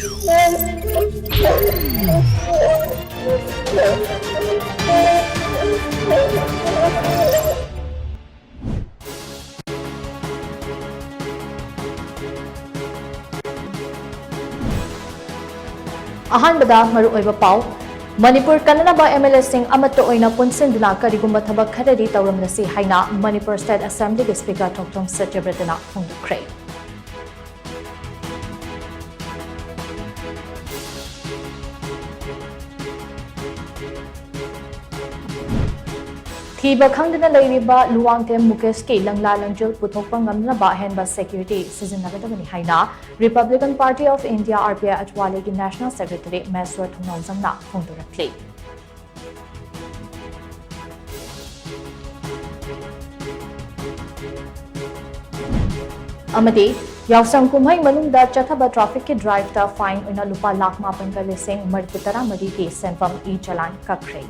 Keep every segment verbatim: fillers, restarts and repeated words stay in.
ꯑꯍꯥꯟꯕꯗ ꯃꯔꯨꯑꯣꯏꯕ ꯄꯥꯎ꯫ ꯃꯅꯤꯄꯨꯔ ꯀꯟꯅꯅꯕ M L A ꯁꯤꯡ ꯑꯃꯠꯇ ꯑꯣꯏꯅ ꯄꯨꯟꯁꯤꯟꯗꯨꯅ ꯀꯔꯤꯒꯨꯝꯕ ꯊꯕꯛ ꯈꯔꯗꯤ ꯇꯧꯔꯝꯂꯁꯤ ꯍꯥꯏꯅ ꯃꯅꯤꯄꯨꯔ State Assembly ꯒꯤ Speaker ꯊꯣꯛꯆꯣꯝ ꯁꯇ꯭ꯌꯕ꯭ꯔꯇꯅ ꯐꯣꯡꯗꯣꯛꯈ꯭ꯔꯦ꯫ ꯊꯤꯕ ꯈꯪꯗꯅ ꯂꯩꯔꯤꯕ ꯂꯨꯋꯥꯡꯊꯦꯝ ꯃꯨꯀꯦꯁꯀꯤ ꯂꯪꯂꯥ ꯂꯪꯖꯤꯜ ꯄꯨꯊꯣꯛꯄ ꯉꯝꯅꯕ ꯑꯍꯦꯟꯕ security ꯁꯤꯖꯤꯟꯅꯒꯗꯕꯅꯤ ꯍꯥꯏꯅ Republican Party of India, R P I, ꯑꯆꯋꯥꯂꯦꯒꯤ National Secretary ꯃꯍꯦꯁ꯭ꯋꯔ ꯊꯣꯡꯅꯥꯎꯖꯝꯅ ꯐꯣꯡꯗꯣꯔꯛꯂꯤ꯫ ꯑꯃꯗꯤ ꯌꯥꯎꯁꯪ ꯀꯨꯝꯍꯩ ꯃꯅꯨꯡꯗ ꯆꯠꯊꯕ traffic ꯀꯤ drive ꯇ fine ꯑꯣꯏꯅ ꯂꯨꯄꯥ ꯂꯥꯈ ꯃꯥꯄꯟꯒ ꯂꯤꯁꯤꯡ ꯃꯔꯤꯐꯨ ꯇꯔꯥ ꯃꯔꯤꯒꯤ ꯁꯦꯟꯐꯝ e-challan ꯀꯛꯈ꯭ꯔꯦ꯫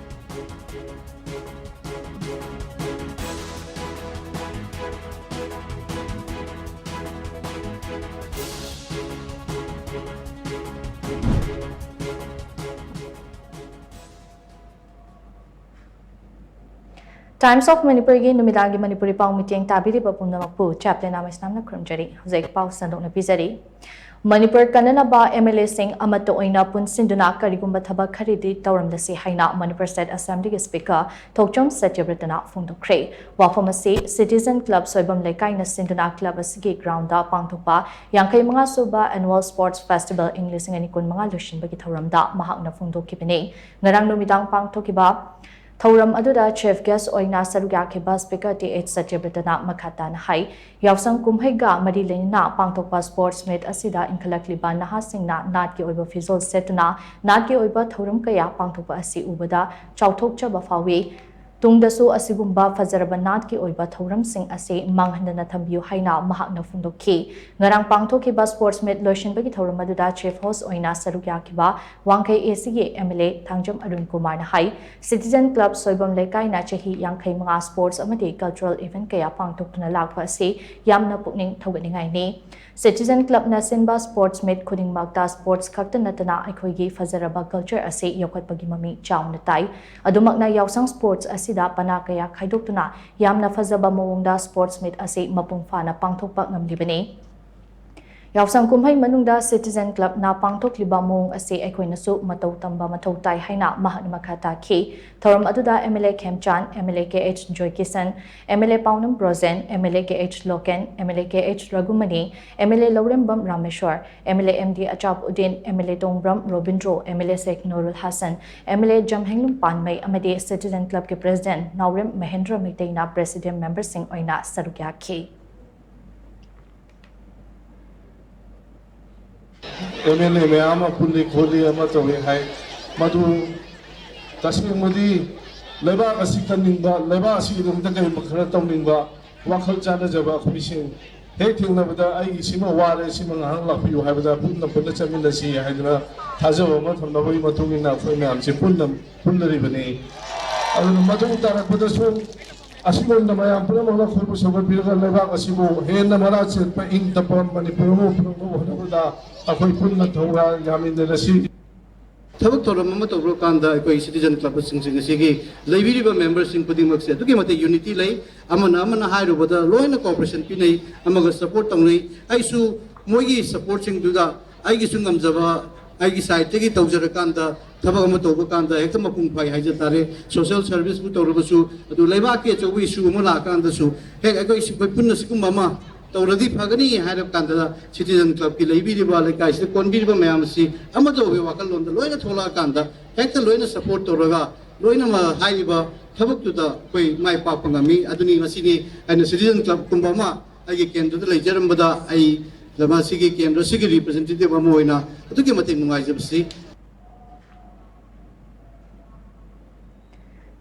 Times of Manipurꯒꯤ ꯅꯨꯃꯤꯗꯥꯡꯒꯤ ꯃꯅꯤꯄꯨꯔꯤ ꯄꯥꯎ ꯃꯤꯠꯌꯦꯡ ꯇꯥꯕꯤꯔꯤꯕ ꯄꯨꯝꯅꯃꯛꯄꯨ ꯆꯥꯄꯂꯦꯟ ꯑꯃꯁꯅꯥꯝꯅ ꯈꯨꯔꯨꯝꯖꯔꯤ꯫ ꯍꯧꯖꯤꯛ ꯄꯥꯎ ꯁꯟꯗꯣꯛꯅ ꯄꯤꯖꯔꯤ꯫ ꯃꯅꯤꯄꯨꯔ ꯀꯟꯅꯅꯕ M L A ꯁꯤꯡ ꯑꯃꯠꯇ ꯑꯣꯏꯅ ꯄꯨꯟꯁꯤꯟꯗꯨꯅ ꯀꯔꯤꯒꯨꯝꯕ ꯊꯕꯛ ꯈꯔꯗꯤ ꯇꯧꯔꯝꯂꯁꯤ ꯍꯥꯏꯅ ꯃꯅꯤꯄꯨꯔ State Assembly ꯒꯤ Speaker ꯊꯣꯛꯆꯣꯝ ꯁꯇ꯭ꯌꯕ꯭ꯔꯇꯅ ꯐꯣꯡꯗꯣꯛꯈ꯭ꯔꯦ꯫ ꯋꯥꯐꯝ ꯑꯁꯤ Citizen Club ꯁꯣꯏꯕꯝ ꯂꯩꯀꯥꯏꯅ ꯁꯤꯟꯗꯨꯅ club ꯑꯁꯤꯒꯤ ground ꯗ ꯄꯥꯡꯊꯣꯛꯄ ꯌꯥꯡꯈꯩ ꯃꯉꯥ ꯁꯨꯕ Annual Sports Festival ꯏꯪ ꯂꯤꯁꯤꯡ ꯑꯅꯤ ꯀꯨꯟ ꯃꯉꯥ ꯂꯣꯏꯁꯤꯟꯕꯒꯤ ꯊꯧꯔꯝꯗ ꯃꯍꯥꯛꯅ ꯐꯣꯡꯗꯣꯛꯈꯤꯕꯅꯤ꯫ ꯉꯔꯥꯡ ꯅꯨꯃꯤꯗꯥꯡ ꯄꯥꯡꯊꯣꯛꯈꯤꯕ ꯊꯧꯔꯝ ꯑꯗꯨꯗ chief guest ꯑꯣꯏꯅ ꯁꯔꯨꯛ ꯌꯥꯈꯤꯕ Speaker ꯇꯤ ꯑꯩꯆ ꯁꯇ꯭ꯌꯕ꯭ꯔꯇꯅ ꯃꯈꯥ ꯇꯥꯅ ꯍꯥꯏ, ꯌꯥꯎꯁꯪ ꯀꯨꯝꯍꯩꯒ ꯃꯔꯤ ꯂꯩꯅꯅ ꯄꯥꯡꯊꯣꯛꯄ sports meet ꯑꯁꯤꯗ ꯏꯟꯈꯠꯂꯛꯂꯤꯕ ꯅꯍꯥꯁꯤꯡꯅ ꯅꯥꯠꯀꯤ ꯑꯣꯏꯕ ꯐꯤꯖꯣꯜ ꯁꯦꯠꯇꯨꯅ ꯅꯥꯠꯀꯤ ꯑꯣꯏꯕ ꯊꯧꯔꯝ ꯀꯌꯥ ꯄꯥꯡꯊꯣꯛꯄ ꯑꯁꯤ ꯎꯕꯗ ꯆꯥꯎꯊꯣꯛꯆꯕ ꯐꯥꯎꯏ꯫ ꯇꯨꯡꯗꯁꯨ ꯑꯁꯤꯒꯨꯝꯕ ꯐꯖꯔꯕ ꯅꯥꯠꯀꯤ ꯑꯣꯏꯕ ꯊꯧꯔꯝꯁꯤꯡ ꯑꯁꯤ ꯃꯥꯡꯍꯟꯗꯅ ꯊꯝꯕꯤꯌꯨ ꯍꯥꯏꯅ ꯃꯍꯥꯛꯅ ꯐꯣꯡꯗꯣꯛꯈꯤ꯫ ꯉꯔꯥꯡ ꯄꯥꯡꯊꯣꯛꯈꯤꯕ sports meet ꯂꯣꯏꯁꯤꯟꯕꯒꯤ ꯊꯧꯔꯝ ꯑꯗꯨꯗ chief host ꯑꯣꯏꯅ ꯁꯔꯨꯛ ꯌꯥꯈꯤꯕ ꯋꯥꯡꯈꯩ A C ꯒꯤ M L A Thangjam Arun ꯀꯨꯃꯥꯔꯅ ꯍꯥꯏ, Citizen Club ꯁꯣꯏꯕꯝ ꯂꯩꯀꯥꯏꯅ ꯆꯍꯤ ꯌꯥꯡꯈꯩ ꯃꯉꯥ sports ꯑꯃꯗꯤ cultural event ꯀꯌꯥ ꯄꯥꯡꯊꯣꯛꯇꯨꯅ ꯂꯥꯛꯄ ꯑꯁꯤ ꯌꯥꯝꯅ ꯄꯨꯛꯅꯤꯡ ꯊꯧꯒꯠꯅꯤꯡꯉꯥꯏꯅꯤ꯫ Citizen Clubꯅ ꯁꯤꯟꯕ sports meet ꯈꯨꯗꯤꯡꯃꯛꯇ sports ꯈꯛꯇ ꯅꯠꯇꯅ ꯑꯩꯈꯣꯏꯒꯤ ꯐꯖꯔꯕ culture ꯑꯁꯤ ꯌꯣꯛꯈꯠꯄꯒꯤ ꯃꯃꯤ ꯆꯥꯎꯅ ꯇꯥꯏ꯫ ꯑꯗꯨꯃꯛꯅ ꯌꯥꯎꯁꯪ sports ꯑꯁꯤꯗ ꯄꯅꯥ ꯀꯌꯥ ꯈꯥꯏꯗꯣꯛꯇꯨꯅ ꯌꯥꯝꯅ ꯐꯖꯕ ꯃꯑꯣꯡꯗ sports meet ꯑꯁꯤ ꯃꯄꯨꯡ ꯐꯥꯅ ꯄꯥꯡꯊꯣꯛꯄ ꯉꯝꯂꯤꯕꯅꯤ꯫ ꯌꯥꯎꯁꯪ ꯀꯨꯝꯍꯩ ꯃꯅꯨꯡꯗ Citizen Clubꯅ ꯄꯥꯡꯊꯣꯛꯂꯤꯕ ꯃꯑꯣꯡ ꯑꯁꯤ ꯑꯩꯈꯣꯏꯅꯁꯨ ꯃꯇꯧ ꯇꯝꯕ ꯃꯊꯧ ꯇꯥꯏ ꯍꯥꯏꯅ ꯃꯍꯥꯛꯅ ꯃꯈꯥ ꯇꯥꯈꯤ꯫ ꯊꯧꯔꯝ ꯑꯗꯨꯗ MLA ꯈꯦꯝꯆꯥꯟ, MLA KH ꯖꯣꯏꯀꯤꯁꯟ, MLA ꯄꯥꯎꯅꯝ Brojen, MLA KH local, MLA KH ꯔꯘꯨꯃꯅꯤ, MLA ꯂꯧꯔꯦꯝꯕꯝ Rameshwor, MLA MD ꯑꯆꯥꯕ Uddin, MLA ꯇꯣꯡꯕ꯭ꯔꯝ ꯔꯣꯕꯤꯟꯗ꯭ꯔꯣ, MLA ꯁꯦꯈ ꯅꯨꯔꯨꯜ ꯍꯥꯁꯟ, MLA ꯖꯝꯍꯦꯡꯂꯨꯡ ꯄꯥꯟꯃꯩ ꯑꯃꯗꯤ Citizen Clubꯀꯤ President ꯅꯥꯎꯔꯦꯝ ꯃꯍꯦꯟꯗ꯭ꯔ ꯃꯩꯇꯩꯅ President memberꯁꯤꯡ ꯑꯣꯏꯅ ꯁꯔꯨꯛ ꯌꯥꯈꯤ꯫ MLA ꯃꯌꯥꯝ ꯑꯃ ꯄꯨꯜꯂꯤ ꯈꯣꯠꯂꯤ ꯑꯃ ꯇꯧꯏ ꯍꯥꯏ꯫ ꯃꯗꯨ ꯇꯁꯦꯡꯕꯗꯤ ꯂꯩꯕꯥꯛ ꯑꯁꯤ ꯀꯟꯅꯤꯡꯕ, ꯂꯩꯕꯥꯛ ꯑꯁꯤꯒꯤꯗꯃꯛꯇ ꯀꯔꯤꯒꯨꯝꯕ ꯈꯔ ꯇꯧꯅꯤꯡꯕ, ꯋꯥꯈꯜ ꯆꯥꯟꯅꯖꯕ ꯑꯩꯈꯣꯏꯁꯤꯡ ꯍꯦꯛ ꯊꯦꯡꯅꯕꯗ "ꯑꯩꯒꯤ ꯁꯤꯃ ꯋꯥꯔꯦ, ꯁꯤꯃ ꯉꯥꯏꯍꯥꯛ ꯂꯥꯛꯄꯤꯌꯨ" ꯍꯥꯏꯕꯗ ꯄꯨꯟꯅ ꯄꯨꯟꯅ ꯆꯠꯃꯤꯟꯅꯁꯤ ꯍꯥꯏꯗꯅ ꯊꯥꯖꯕ ꯑꯃ ꯊꯝꯅꯕꯒꯤ ꯃꯇꯨꯡ ꯏꯟꯅ ꯑꯩꯈꯣꯏ ꯃꯌꯥꯝꯁꯦ ꯄꯨꯟꯅ ꯄꯨꯟꯅꯔꯤꯕꯅꯤ꯫ ꯑꯗꯨꯅ ꯃꯇꯨꯡ ꯇꯥꯔꯛꯄꯗꯁꯨ ꯑꯁꯤꯒꯨꯝꯅ ꯃꯌꯥꯝ ꯄꯨꯝꯅꯃꯛꯅ ꯈꯨꯔꯨꯝꯕ ꯁꯧꯒꯠꯄꯤꯔꯒ ꯂꯩꯕꯥꯛ ꯑꯁꯤꯕꯨ ꯍꯦꯟꯅ ꯃꯔꯥ ꯆꯦꯠꯄ ꯏꯪ ꯇꯞꯄ ꯃꯅꯤꯄꯨꯔ ꯑꯃ ꯄꯨꯔꯛꯅꯕ ꯍꯣꯠꯅꯕꯗ ꯑꯩꯈꯣꯏ ꯄꯨꯟꯅ ꯊꯧꯔꯥꯡ ꯌꯥꯃꯤꯟꯅꯔꯁꯤ꯫ ꯊꯕꯛ ꯊꯧꯔꯝ ꯑꯃ ꯇꯧꯕ ꯀꯥꯟꯗ ꯑꯩꯈꯣꯏ Citizen Clubꯁꯤꯡꯁꯤꯡ ꯑꯁꯤꯒꯤ ꯂꯩꯕꯤꯔꯤꯕ memberꯁꯤꯡ ꯈꯨꯗꯤꯡꯃꯛꯁꯦ ꯑꯗꯨꯛꯀꯤ ꯃꯇꯤꯛ unity ꯂꯩ꯫ ꯑꯃꯅ ꯑꯃꯅ ꯍꯥꯏꯔꯨꯕꯗ ꯂꯣꯏꯅ cooperation ꯄꯤꯅꯩ, ꯑꯃꯒ support ꯇꯧꯅꯩ꯫ ꯑꯩꯁꯨ ꯃꯣꯏꯒꯤ supportꯁꯤꯡꯗꯨꯗ ꯑꯩꯒꯤꯁꯨ ꯉꯝꯖꯕ ꯑꯩꯒꯤ sideꯇꯒꯤ ꯇꯧꯖꯔꯀꯥꯟꯗ ꯊꯕꯛ ꯑꯃ ꯇꯧꯕ ꯀꯥꯟꯗ ꯍꯦꯛꯇ ꯃꯄꯨꯡ ꯐꯥꯏ ꯍꯥꯏꯖ ꯇꯥꯔꯦ꯫ Social serviceꯄꯨ ꯇꯧꯔꯕꯁꯨ, ꯑꯗꯨ ꯂꯩꯕꯥꯛꯀꯤ ꯑꯆꯧꯕ issue ꯑꯃ ꯂꯥꯛꯑꯀꯥꯟꯗꯁꯨ ꯍꯦꯛ ꯑꯩꯈꯣꯏ ꯁꯤ-, ꯑꯩꯈꯣꯏ ꯄꯨꯟꯅ ꯁꯤꯒꯨꯝꯕ ꯑꯃ ꯇꯧꯔꯗꯤ ꯐꯒꯅꯤ ꯍꯥꯏꯔꯕ ꯀꯥꯟꯗ Citizen Clubꯀꯤ ꯂꯩꯕꯤꯔꯤꯕ, ꯂꯩꯀꯥꯏꯁꯤꯗ ꯀꯣꯟꯕꯤꯔꯤꯕ ꯃꯌꯥꯝ ꯑꯁꯤ ꯑꯃꯠꯇ ꯑꯣꯏꯕ ꯋꯥꯈꯜꯂꯣꯟꯗ ꯂꯣꯏꯅ ꯊꯣꯛꯂꯛꯑꯀꯥꯟꯗ ꯍꯦꯛꯇ ꯂꯣꯏꯅ support ꯇꯧꯔꯒ ꯂꯣꯏꯅꯃꯛ ꯍꯥꯏꯔꯤꯕ ꯊꯕꯛꯇꯨꯗ ꯑꯩꯈꯣꯏ ꯃꯥꯏ ꯄꯥꯛꯄ ꯉꯝꯃꯤ꯫ ꯑꯗꯨꯅꯤ ꯉꯁꯤꯗꯤ ꯑꯩꯅ Citizen Clubꯀꯨꯝꯕ ꯑꯃ ꯑꯩꯒꯤ ꯀꯦꯟꯗ꯭ꯔꯗ ꯂꯩꯖꯔꯝꯕꯗ ꯑꯩ ꯃꯁꯤꯒꯤ ꯀꯦꯟꯗ꯭ꯔꯁꯤꯒꯤ representative ꯑꯃ ꯑꯣꯏꯅ ꯑꯗꯨꯛꯀꯤ ꯃꯇꯤꯛ ꯅꯨꯡꯉꯥꯏꯖꯕꯁꯤ꯫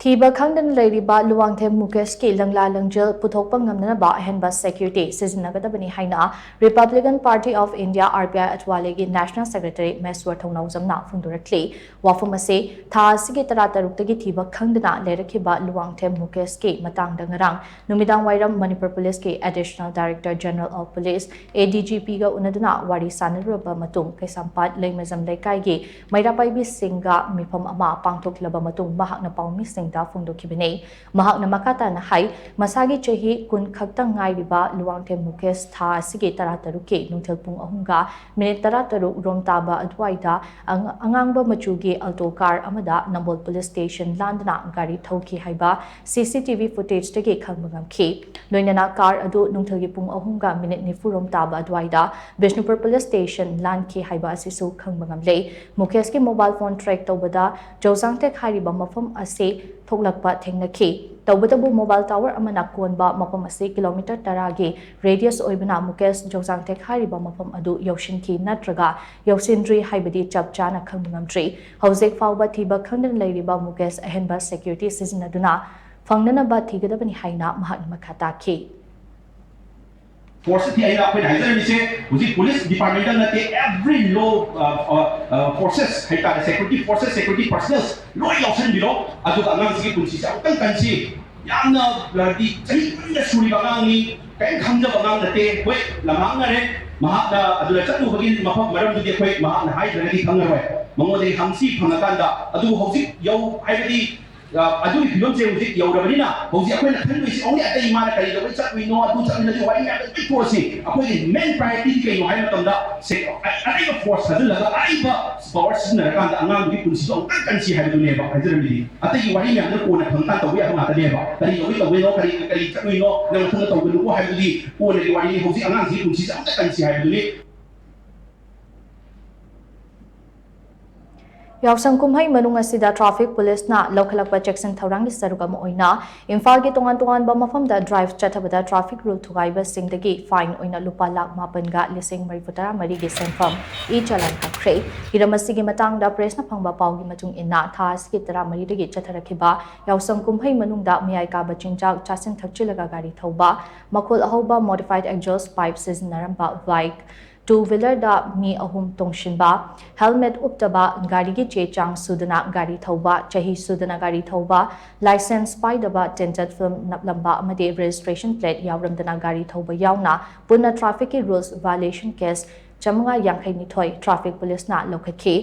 ꯊꯤꯕ ꯈꯪꯗꯅ ꯂꯩꯔꯤꯕ ꯂꯨꯋꯥꯡꯊꯦꯝ ꯃꯨꯀꯦꯁꯀꯤ ꯂꯪꯂꯥ ꯂꯪꯖꯦꯜ ꯄꯨꯊꯣꯛꯄ ꯉꯝꯅꯅꯕ ꯑꯍꯦꯟꯕ ꯁꯦꯀ꯭ꯌꯨꯔꯤꯇꯤ ꯁꯤꯖꯤꯟꯅꯒꯗꯕꯅꯤ ꯍꯥꯏꯅ Republican Party of India, R P I, ꯑꯆꯋꯥꯂꯦꯒꯤ National Secretary ꯃꯦꯁ꯭ꯋꯔ ꯊꯧꯅꯥꯎꯖꯝꯅ ꯐꯣꯡꯗꯣꯔꯛꯂꯤ꯫ ꯋꯥꯐꯝ ꯑꯁꯤ ꯊꯥ ꯑꯁꯤꯒꯤ ꯇꯔꯥꯇꯔꯨꯛꯇꯒꯤ ꯊꯤꯕ ꯈꯪꯗꯅ ꯂꯩꯔꯛꯈꯤꯕ ꯂꯨꯋꯥꯡꯊꯦꯝ ꯃꯨꯀꯦꯁꯀꯤ ꯃꯇꯥꯡꯗ ꯉꯔꯥꯡ ꯅꯨꯃꯤꯗꯥꯡ ꯋꯥꯏꯔꯝ ꯃꯅꯤꯄꯨꯔ ꯄꯨꯂꯤꯁꯀꯤ Additional Director General of Police, A D G P ꯒ ꯎꯅꯗꯨꯅ ꯋꯥꯔꯤ ꯁꯥꯟꯅꯔꯨꯔꯕ ꯃꯇꯨꯡ, ꯀꯩꯁꯥꯝꯄꯥꯠ ꯂꯩꯃꯖꯝ ꯂꯩꯀꯥꯏꯒꯤ ꯃꯩꯔꯥ ꯄꯥꯏꯕꯤꯁꯤꯡꯒ ꯃꯤꯐꯝ ꯑꯃ ꯄꯥꯡꯊꯣꯛꯂꯕ ꯃꯇꯨꯡ ꯃꯍꯥꯛꯅ ꯄꯥꯎꯃꯤꯁꯤꯡꯗ ꯐꯣꯡꯗꯣꯛꯈꯤꯕꯅꯤ꯫ ꯃꯍꯥꯛꯅ ꯃꯈꯥ ꯇꯥꯅ ꯍꯥꯏ, ꯃꯁꯥꯒꯤ ꯆꯍꯤ ꯀꯨꯟ ꯈꯛꯇ ꯉꯥꯏꯔꯤꯕ ꯂꯨꯋꯥꯡꯊꯦꯝ ꯃꯨꯀꯦꯁ ꯊꯥ ꯑꯁꯤꯒꯤ ꯇꯔꯥꯇꯔꯨꯛꯀꯤ ꯅꯨꯡꯊꯤꯜ ꯄꯨꯡ ꯑꯍꯨꯝꯒ ꯃꯤꯅꯤꯠ ꯇꯔꯥꯇꯔꯨꯛ ꯔꯣꯝ ꯇꯥꯕ ꯑꯗꯨꯋꯥꯏꯗ ꯑꯉ-, ꯑꯉꯥꯡꯕ ꯃꯆꯨꯒꯤ Alto car ꯑꯃꯗ ꯅꯝꯕꯣꯜ ꯄꯨꯂꯤꯁ ꯁ꯭ꯇꯦꯁꯟ ꯂꯥꯟꯗꯨꯅ ꯒꯥꯔꯤ ꯊꯧꯈꯤ ꯍꯥꯏꯕ C C T V footage ꯇꯒꯤ ꯈꯪꯕ ꯉꯝꯈꯤ꯫ ꯂꯣꯏꯅꯅ car ꯑꯗꯨ ꯅꯨꯡꯊꯤꯜꯒꯤ ꯄꯨꯡ ꯑꯍꯨꯝꯒ ꯃꯤꯅꯤꯠ ꯅꯤꯐꯨ ꯔꯣꯝ ꯇꯥꯕ ꯑꯗꯨꯋꯥꯏꯗ ꯕꯤꯁꯅꯨꯄꯨꯔ ꯄꯨꯂꯤꯁ ꯁ꯭ꯇꯦꯁꯟ ꯂꯥꯟꯈꯤ ꯍꯥꯏꯕ ꯑꯁꯤꯁꯨ ꯈꯪꯕ ꯉꯝꯂꯦ꯫ ꯃꯨꯀꯦꯁꯀꯤ mobile phone track ꯇꯧꯕꯗ ꯖꯧꯖꯥꯡꯇꯦꯛ ꯍꯥꯏꯔꯤꯕ ꯃꯐꯝ ꯑꯁꯤ ꯊꯣꯛꯂꯛꯄ ꯊꯦꯡꯅꯈꯤ꯫ ꯇꯧꯕꯇꯕꯨ mobile tower ꯑꯃꯅ ꯀꯣꯟꯕ ꯃꯐꯝ ꯑꯁꯤ ꯀꯤꯂꯣꯃꯤꯇꯔ ꯇꯔꯥꯒꯤ radius ꯑꯣꯏꯕꯅ ꯃꯨꯀꯦꯁ ꯖꯧꯖꯥꯡꯇꯦꯛ ꯍꯥꯏꯔꯤꯕ ꯃꯐꯝ ꯑꯗꯨ ꯌꯧꯁꯤꯟꯈꯤ ꯅꯠꯇ꯭ꯔꯒ ꯌꯧꯁꯤꯟꯗ꯭ꯔꯤ ꯍꯥꯏꯕꯗꯤ ꯆꯞ ꯆꯥꯅ ꯈꯪꯕ ꯉꯝꯗ꯭ꯔꯤ꯫ ꯍꯧꯖꯤꯛ ꯐꯥꯎꯕ ꯊꯤꯕ ꯈꯪꯗꯅ ꯂꯩꯔꯤꯕ ꯃꯨꯀꯦꯁ ꯑꯍꯦꯟꯕ ꯁꯦꯀ꯭ꯌꯨꯔꯤꯇꯤ ꯁꯤꯖꯤꯟꯅꯗꯨꯅ ꯐꯪꯅꯅꯕ ꯊꯤꯒꯗꯕꯅꯤ ꯍꯥꯏꯅ ꯃꯍꯥꯛꯅ ꯃꯈꯥ ꯇꯥꯈꯤ꯫ Force ꯁꯤ ꯑꯩꯅ ꯑꯩꯈꯣꯏꯅ ꯍꯥꯏꯖꯔꯝꯃꯤꯁꯦ ꯍꯧꯖꯤꯛ police department ꯅꯠꯇꯦ, every law, ꯑ, ꯑ, ꯑ, forces ꯍꯥꯏꯇꯥꯔꯦ, security forces, security personnel ꯂꯣꯏ ꯌꯥꯎꯁꯟꯕꯤꯔꯣ꯫ ꯑꯗꯨꯒ ꯑꯉꯥꯡꯁꯤꯒꯤ ꯄꯨꯟꯁꯤꯁꯦ ꯑꯃꯨꯛꯇꯪ ꯀꯟꯁꯤ꯫ ꯌꯥꯝꯅ, ꯍꯥꯏꯗꯤ, ꯆꯍꯤ ꯀꯨꯟꯗ ꯁꯨꯔꯤꯕ ꯑꯉꯥꯡꯅꯤ, ꯀꯔꯤꯝ ꯈꯪꯖꯕ ꯑꯉꯥꯡ ꯅꯠꯇꯦ꯫ ꯍꯣꯏ, ꯂꯝꯃꯥꯡꯅꯔꯦ, ꯃꯍꯥꯛꯅ ꯑꯗꯨꯗ ꯆꯠꯂꯨꯕꯒꯤ ꯃꯐꯝ ꯃꯔꯝꯗꯨꯗꯤ ꯑꯩꯈꯣꯏ ꯃꯍꯥꯛꯅ ꯍꯥꯏꯗ꯭ꯔꯒꯗꯤ ꯈꯪꯉꯔꯣꯏ꯫ ꯃꯉꯣꯟꯗꯒꯤ ꯍꯪꯁꯤ ꯐꯪꯉꯀꯥꯟꯗ꯫ ꯑꯗꯨꯕꯨ ꯍꯧꯖꯤꯛ ꯌꯧ-, ꯍꯥꯏꯕꯗꯤ, ꯑ, ꯑꯗꯨꯒꯤ ꯐꯤꯕꯝꯁꯦ ꯍꯧꯖꯤꯛ ꯌꯧꯔꯕꯅꯤꯅ ꯍꯧꯖꯤꯛ ꯑꯩꯈꯣꯏꯅ ꯈꯟꯗꯣꯏꯁꯤ only ꯑꯇꯩ ꯃꯥꯅ ꯀꯔꯤ ꯇꯧꯕꯩ ꯆꯠꯂꯨꯏꯅꯣ, ꯑꯗꯨ ꯆꯠꯂꯨꯏꯅꯣ, ꯑꯗꯨ ꯋꯥꯔꯤ ꯃꯌꯥꯝ ꯂꯣꯏ ꯇꯣꯛꯑꯁꯤ꯫ ꯑꯩꯈꯣꯏꯒꯤ main priority ꯗꯤ ꯀꯩꯅꯣ ꯍꯥꯏꯕ ꯃꯇꯝꯗ ꯁꯦ-, ꯑ-, ꯑꯔꯩꯕ force ꯊꯥꯖꯤꯜꯂꯒ ꯑꯔꯩꯕ power ꯁꯤꯖꯤꯟꯅꯔꯀꯥꯟꯗ ꯑꯉꯥꯡꯗꯨꯒꯤ ꯄꯨꯟꯁꯤꯗꯣ ꯑꯃꯨꯛꯇꯪ ꯀꯟꯁꯤ ꯍꯥꯏꯕꯗꯨꯅꯦꯕ ꯍꯥꯏꯖꯔꯝꯃꯤꯗꯤ꯫ ꯑꯇꯩꯒꯤ ꯋꯥꯔꯤ ꯃꯌꯥꯝꯗꯨ ꯀꯣꯟꯅ ꯐꯪꯀꯥꯟ ꯇꯧꯕ ꯌꯥꯕ ꯉꯥꯛꯇꯅꯦꯕ꯫ ꯀꯔꯤ ꯇꯧꯕꯩ ꯇꯧꯕꯩꯅꯣ, ꯀꯔꯤ, ꯀꯔꯤ ꯆꯠꯂꯨꯏꯅꯣ, ꯅꯪ ꯃꯊꯪꯗ ꯇꯧꯒꯅꯨꯀꯣ ꯍꯥꯏꯕꯗꯨꯗꯤ ꯀꯣꯟꯅꯒꯤ ꯋꯥꯔꯤꯅꯤ꯫ ꯍꯧꯖꯤꯛ ꯑꯉꯥꯡꯁꯤꯒꯤ ꯄꯨꯟꯁꯤꯁꯦ ꯑꯃꯨꯛꯇ ꯀꯟꯁꯤ ꯍꯥꯏꯕꯗꯨꯅꯤ꯫ ꯌꯥꯎꯁꯪ ꯀꯨꯝꯍꯩ ꯃꯅꯨꯡ ꯑꯁꯤꯗ traffic policeꯅ ꯂꯧꯈꯠꯂꯛꯄ ꯆꯦꯛꯁꯤꯟ ꯊꯧꯔꯥꯡꯒꯤ ꯁꯔꯨꯛ ꯑꯃ ꯑꯣꯏꯅ ꯏꯝꯐꯥꯜꯒꯤ ꯇꯣꯉꯥꯟ ꯇꯣꯉꯥꯟꯕ ꯃꯐꯝꯗ drive ꯆꯠꯊꯕꯗ traffic rule ꯊꯨꯒꯥꯏꯕꯁꯤꯡꯗꯒꯤ fine ꯑꯣꯏꯅ ꯂꯨꯄꯥ ꯂꯥꯈ ꯃꯥꯄꯟꯒ ꯂꯤꯁꯤꯡ ꯃꯔꯤꯐꯨ ꯇꯔꯥ ꯃꯔꯤꯒꯤ ꯁꯦꯟꯐꯝ e-challan ꯀꯛꯈ꯭ꯔꯦ꯫ ꯍꯤꯔꯝ ꯑꯁꯤꯒꯤ ꯃꯇꯥꯡꯗ pressꯅ ꯐꯪꯕ ꯄꯥꯎꯒꯤ ꯃꯇꯨꯡ ꯏꯟꯅ, ꯊꯥ ꯑꯁꯤꯒꯤ ꯇꯔꯥꯃꯔꯤꯗꯒꯤ ꯆꯠꯊꯔꯛꯈꯤꯕ ꯌꯥꯎꯁꯪ ꯀꯨꯝꯍꯩ ꯃꯅꯨꯡꯗ ꯃꯌꯥꯏ ꯀꯥꯕ ꯆꯤꯟꯖꯥꯛ ꯆꯥꯁꯤꯟ ꯊꯛꯆꯤꯜꯂꯒ ꯒꯥꯔꯤ ꯊꯧꯕ, ꯃꯈꯣꯜ ꯑꯍꯧꯕ modified exhaust pipe ꯁꯤꯖꯤꯟꯅꯔꯝꯕ bike, two wheelerꯗ ꯃꯤ ꯑꯍꯨꯝ ꯇꯣꯡꯁꯤꯟꯕ, helmet ꯎꯞꯇꯕ, ꯒꯥꯔꯤꯒꯤ ꯆꯦ ꯆꯥꯡ ꯁꯨꯗꯅ ꯒꯥꯔꯤ ꯊꯧꯕ, ꯆꯍꯤ ꯁꯨꯗꯅ ꯒꯥꯔꯤ ꯊꯧꯕ, license ꯄꯥꯏꯗꯕ, tinted film ꯅꯞꯂꯝꯕ ꯑꯃꯗꯤ registration plate ꯌꯥꯎꯔꯝꯗꯅ ꯒꯥꯔꯤ ꯊꯧꯕ ꯌꯥꯎꯅ ꯄꯨꯟꯅ trafficꯀꯤ rules violation case ꯆꯥꯃꯉꯥ ꯌꯥꯡꯈꯩꯅꯤꯊꯣꯏ traffic policeꯅ ꯂꯧꯈꯠꯈꯤ꯫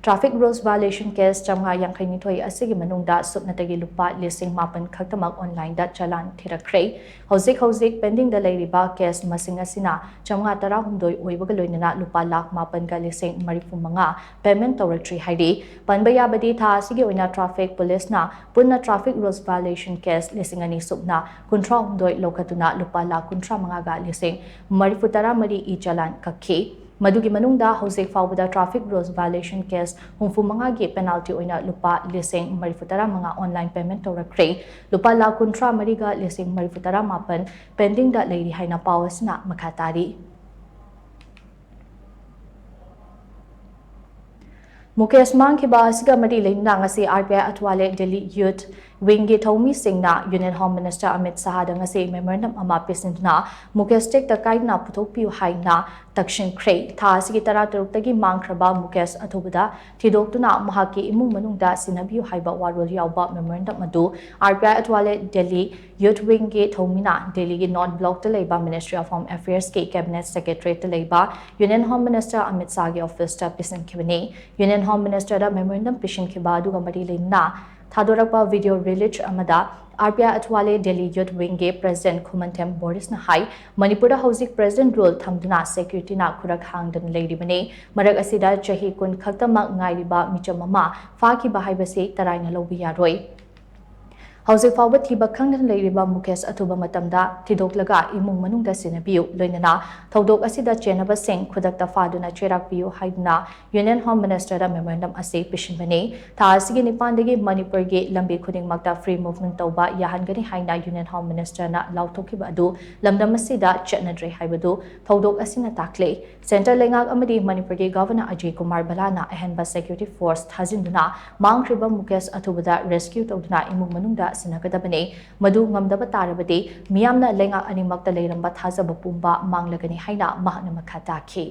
Traffic rules violation case ꯆꯥꯃꯉꯥ ꯌꯥꯡꯈꯩꯅꯤꯊꯣꯏ ꯑꯁꯤꯒꯤ ꯃꯅꯨꯡꯗ ꯁꯨꯞꯅꯇꯒꯤ ꯂꯨꯄꯥ ꯂꯤꯁꯤꯡ ꯃꯥꯄꯟ ꯈꯛꯇꯃꯛ onlineꯗ challan ꯊꯤꯔꯛꯈ꯭ꯔꯦ꯫ ꯍꯧꯖꯤꯛ ꯍꯧꯖꯤꯛ pendingꯗ ꯂꯩꯔꯤꯕ case ꯃꯁꯤꯡ ꯑꯁꯤꯅ ꯆꯥꯃꯉꯥ ꯇꯔꯥꯍꯨꯝꯗꯣꯏ ꯑꯣꯏꯕꯒ ꯂꯣꯏꯅꯅ ꯂꯨꯄꯥ ꯂꯥꯈ ꯃꯥꯄꯟꯒ ꯂꯤꯁꯤꯡ ꯃꯔꯤꯐꯨ ꯃꯉꯥ payment ꯇꯧꯔꯛꯇ꯭ꯔꯤ ꯍꯥꯏꯔꯤ꯫ ꯄꯟꯕ ꯌꯥꯕꯗꯤ, ꯊꯥ ꯑꯁꯤꯒꯤ ꯑꯣꯏꯅ traffic policeꯅ ꯄꯨꯟꯅ traffic rules violation case ꯂꯤꯁꯤꯡ ꯑꯅꯤ ꯁꯨꯞꯅ ꯀꯨꯟꯊ꯭ꯔꯥꯍꯨꯝꯗꯣꯏ ꯂꯧꯈꯠꯇꯨꯅ ꯂꯨꯄꯥ ꯂꯥꯈ ꯀꯨꯟꯊ꯭ꯔꯥ ꯃꯉꯥꯒ ꯂꯤꯁꯤꯡ ꯃꯔꯤꯐꯨ ꯇꯔꯥ ꯃꯔꯤ e-challan ꯀꯛꯈꯤ꯫ ꯃꯗꯨꯒꯤ ꯃꯅꯨꯡꯗ ꯍꯧꯖꯤꯛ ꯐꯥꯎꯕꯗ traffic rules violation case ꯍꯨꯝꯐꯨ ꯃꯉꯥꯒꯤ penalty ꯑꯣꯏꯅ ꯂꯨꯄꯥ ꯂꯤꯁꯤꯡ ꯃꯔꯤꯐꯨ ꯇꯔꯥ ꯃꯉꯥ online payment ꯇꯧꯔꯛꯈ꯭ꯔꯦ꯫ ꯂꯨꯄꯥ ꯂꯥꯈ ꯀꯨꯟꯊ꯭ꯔꯥ ꯃꯔꯤꯒ ꯂꯤꯁꯤꯡ ꯃꯔꯤꯐꯨ ꯇꯔꯥ ꯃꯥꯄꯟ pendingꯗ ꯂꯩꯔꯤ ꯍꯥꯏꯅ ꯄꯥꯎ ꯑꯁꯤꯅ ꯃꯈꯥ ꯇꯥꯔꯤ꯫ ꯃꯨꯀꯦꯁ ꯃꯥꯡꯈꯤꯕ ꯑꯁꯤꯒ ꯃꯔꯤ ꯂꯩꯅꯅ ꯉꯁꯤ R P I ꯑꯊꯋꯥꯂꯦ Delhi Youth Wingꯒꯤ ꯊꯧꯃꯤꯁꯤꯡꯅ Union Home Minister Amit ꯁꯍꯥꯗ ꯉꯁꯤ memorandum ꯑꯃ ꯄꯤꯁꯤꯟꯗꯨꯅ ꯃꯨꯀꯦꯁ ꯇꯦꯛꯇ ꯀꯥꯏꯗꯅ ꯄꯨꯊꯣꯛꯄꯤꯌꯨ ꯍꯥꯏꯅ ꯇꯛꯁꯤꯟꯈ꯭ꯔꯦ꯫ ꯊꯥ ꯑꯁꯤꯒꯤ ꯇꯔꯥꯇꯔꯨꯛꯇꯒꯤ ꯃꯥꯡꯈ꯭ꯔꯕ ꯃꯨꯀꯦꯁ ꯑꯊꯨꯕꯗ ꯊꯤꯗꯣꯛꯇꯨꯅ ꯃꯍꯥꯛꯀꯤ ꯏꯃꯨꯡ ꯃꯅꯨꯡꯗ ꯁꯤꯟꯅꯕꯤꯌꯨ ꯍꯥꯏꯕ ꯋꯥꯔꯣꯜ ꯌꯥꯎꯕ memorandum ꯑꯗꯨ R P I ꯑꯊꯋꯥꯂꯦ Delhi Youth Wingꯒꯤ ꯊꯧꯃꯤꯅ ꯗꯦꯜꯂꯤꯒꯤ North Blockꯇ ꯂꯩꯕ Ministry of Home Affairsꯀꯤ Cabinet Secretariatꯇ ꯂꯩꯕ Union Home Minister Amit ꯁꯍꯥꯒꯤ officeꯇ ꯄꯤꯁꯤꯟꯈꯤꯕꯅꯤ꯫ Union Home Ministerꯗ memorandum ꯄꯤꯁꯤꯟꯈꯤꯕ ꯑꯗꯨꯒ ꯃꯔꯤ ꯂꯩꯅꯅ ꯊꯥꯗꯣꯔꯛꯄ video release ꯑꯃꯗ R P I ꯑꯊꯋꯥꯂꯦ Delhi Youth Wingꯒꯤ President ꯈꯨꯃꯟꯊꯦꯝ ꯕꯣꯔꯤꯁꯅ ꯍꯥꯏ, ꯃꯅꯤꯄꯨꯔꯗ ꯍꯧꯖꯤꯛ President Rule ꯊꯝꯗꯨꯅ securityꯅ ꯈꯨꯔꯛ ꯍꯥꯡꯗꯅ ꯂꯩꯔꯤꯕꯅꯤ꯫ ꯃꯔꯛ ꯑꯁꯤꯗ ꯆꯍꯤ ꯀꯨꯟ ꯈꯛꯇꯃꯛ ꯉꯥꯏꯔꯤꯕ ꯃꯤꯆꯝ ꯑꯃ ꯐꯥꯈꯤꯕ ꯍꯥꯏꯕꯁꯤ ꯇꯔꯥꯏꯅ ꯂꯧꯕ ꯌꯥꯔꯣꯏ꯫ ꯍꯧꯖꯤꯛ ꯐꯥꯎꯕ ꯊꯤꯕ ꯈꯪꯗꯅ ꯂꯩꯔꯤꯕ ꯃꯨꯀꯦꯁ ꯑꯊꯨꯕ ꯃꯇꯝꯗ ꯊꯤꯗꯣꯛꯂꯒ ꯏꯃꯨꯡ ꯃꯅꯨꯡꯗ ꯁꯤꯟꯅꯕꯤꯌꯨ, ꯂꯣꯏꯅꯅ ꯊꯧꯗꯣꯛ ꯑꯁꯤꯗ ꯆꯦꯟꯅꯕꯁꯤꯡ ꯈꯨꯗꯛꯇ ꯐꯥꯗꯨꯅ ꯆꯦꯔꯥꯛꯄꯤꯌꯨ ꯍꯥꯏꯗꯨꯅ Union Home Minister ꯗ memorandum ꯑꯁꯤ ꯄꯤꯁꯤꯟꯕꯅꯤ꯫ ꯊꯥ ꯑꯁꯤꯒꯤ ꯅꯤꯄꯥꯟꯗꯒꯤ ꯃꯅꯤꯄꯨꯔꯒꯤ ꯂꯝꯕꯤ ꯈꯨꯗꯤꯡꯃꯛꯇ free movement ꯇꯧꯕ ꯌꯥꯍꯟꯒꯅꯤ ꯍꯥꯏꯅ Union Home Minister ꯅ ꯂꯥꯎꯊꯣꯛꯈꯤꯕ ꯑꯗꯨ ꯂꯝꯗꯝ ꯑꯁꯤꯗ ꯆꯠꯅꯗ꯭ꯔꯦ ꯍꯥꯏꯕꯗꯨ ꯊꯧꯗꯣꯛ ꯑꯁꯤꯅ ꯇꯥꯛꯂꯦ꯫ Centre ꯂꯩꯉꯥꯛ ꯑꯃꯗꯤ ꯃꯅꯤꯄꯨꯔꯒꯤ Governor ꯑꯖꯌ ꯀꯨꯃꯥꯔ ꯚꯜꯂꯥꯅ ꯑꯍꯦꯟꯕ security force ꯊꯥꯖꯤꯟꯗꯨꯅ ꯃꯥꯡꯈ꯭ꯔꯤꯕ ꯃꯨꯀꯦꯁ ꯑꯊꯨꯕꯗ rescue ꯇꯧꯗꯨꯅ ꯏꯃꯨꯡ ꯃꯅꯨꯡꯗ ꯁꯤꯟꯅꯒꯗꯕꯅꯤ꯫ ꯃꯗꯨ ꯉꯝꯗꯕ ꯇꯥꯔꯕꯗꯤ ꯃꯤꯌꯥꯝꯅ ꯂꯩꯉꯥꯛ ꯑꯅꯤꯃꯛꯇ ꯂꯩꯔꯝꯕ ꯊꯥꯖꯕ ꯄꯨꯝꯕ ꯃꯥꯡꯂꯒꯅꯤ ꯍꯥꯏꯅ ꯃꯍꯥꯛꯅ ꯃꯈꯥ ꯇꯥꯈꯤ꯫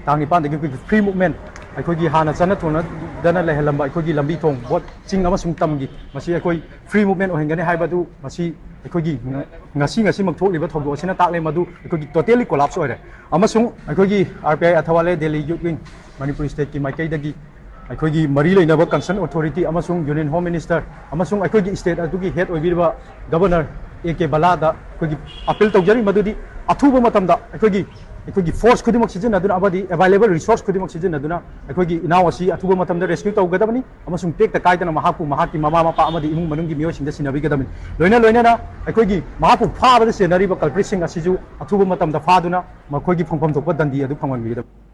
ꯇꯥꯡ ꯅꯤꯄꯥꯟꯗꯒꯤ ꯑꯩꯈꯣꯏꯒꯤ free movement, ꯑꯩꯈꯣꯏꯒꯤ ꯍꯥꯟꯅ ꯆꯠꯅ ꯊꯣꯡꯅꯗꯅ ꯂꯩꯍꯜꯂꯝꯕ ꯑꯩꯈꯣꯏꯒꯤ ꯂꯝꯕꯤ ꯊꯣꯡ, ꯕꯣꯠ, ꯆꯤꯡ ꯑꯃꯁꯨꯡ ꯇꯝꯒꯤ ꯃꯁꯤ ꯑꯩꯈꯣꯏ free movement ꯑꯣꯏꯍꯟꯒꯅꯤ ꯍꯥꯏꯕꯗꯨ ꯃꯁꯤ ꯑꯩꯈꯣꯏꯒꯤ ꯉ-, ꯉꯁꯤ ꯉꯁꯤꯃꯛ ꯊꯣꯛꯂꯤꯕ ꯊꯧꯗꯣꯛ ꯑꯁꯤꯅ ꯇꯥꯛꯂꯦ꯫ ꯃꯗꯨ ꯑꯩꯈꯣꯏꯒꯤ totally collapse ꯑꯣꯏꯔꯦ꯫ ꯑꯃꯁꯨꯡ ꯑꯩꯈꯣꯏꯒꯤ R P I ꯑꯊꯋꯥꯂꯦ, Delhi Youth Wing, Manipur state ꯀꯤ ꯃꯥꯏꯀꯩꯗꯒꯤ ꯑꯩꯈꯣꯏꯒꯤ ꯃꯔꯤ ꯂꯩꯅꯕ concern authority ꯑꯃꯁꯨꯡ Union Home Minister ꯑꯃꯁꯨꯡ ꯑꯩꯈꯣꯏꯒꯤ state ꯑꯗꯨꯒꯤ head ꯑꯣꯏꯕꯤꯔꯤꯕ Governor A K ꯚꯜꯂꯥꯗ ꯑꯩꯈꯣꯏꯒꯤ appeal ꯇꯧꯖꯔꯤ, ꯃꯗꯨꯗꯤ ꯑꯊꯨꯕ ꯃꯇꯝꯗ ꯑꯩꯈꯣꯏꯒꯤ, ꯑꯩꯈꯣꯏꯒꯤ force ꯈꯨꯗꯤꯡꯃꯛ ꯁꯤꯖꯤꯟꯅꯗꯨꯅ ꯑꯃꯗꯤ available resource ꯈꯨꯗꯤꯡꯃꯛ ꯁꯤꯖꯤꯟꯅꯗꯨꯅ ꯑꯩꯈꯣꯏꯒꯤ ꯏꯅꯥꯎ ꯑꯁꯤ ꯑꯊꯨꯕ ꯃꯇꯝꯗ rescue ꯇꯧꯒꯗꯕꯅꯤ ꯑꯃꯁꯨꯡ ꯇꯦꯛꯇ ꯀꯥꯏꯗꯅ ꯃꯍꯥꯛꯄꯨ ꯃꯍꯥꯛꯀꯤ ꯃꯃꯥ ꯃꯄꯥ ꯑꯃꯗꯤ ꯏꯃꯨꯡ ꯃꯅꯨꯡꯒꯤ ꯃꯤꯑꯣꯏꯁꯤꯡꯗ ꯁꯤꯟꯅꯕꯤꯒꯗꯕꯅꯤ꯫ ꯂꯣꯏꯅ ꯂꯣꯏꯅꯅ ꯑꯩꯈꯣꯏꯒꯤ ꯃꯍꯥꯛꯄꯨ ꯐꯥꯕꯗ ꯆꯦꯟꯅꯔꯤꯕ culprit ꯁꯤꯡ ꯑꯁꯤꯁꯨ ꯑꯊꯨꯕ ꯃꯇꯝꯗ ꯐꯥꯗꯨꯅ ꯃꯈꯣꯏꯒꯤ ꯐꯪꯐꯝ ꯊꯣꯛꯄ ꯗꯟꯗꯤ ꯑꯗꯨ ꯐꯪꯍꯟꯕꯤꯒꯗꯕꯅꯤ꯫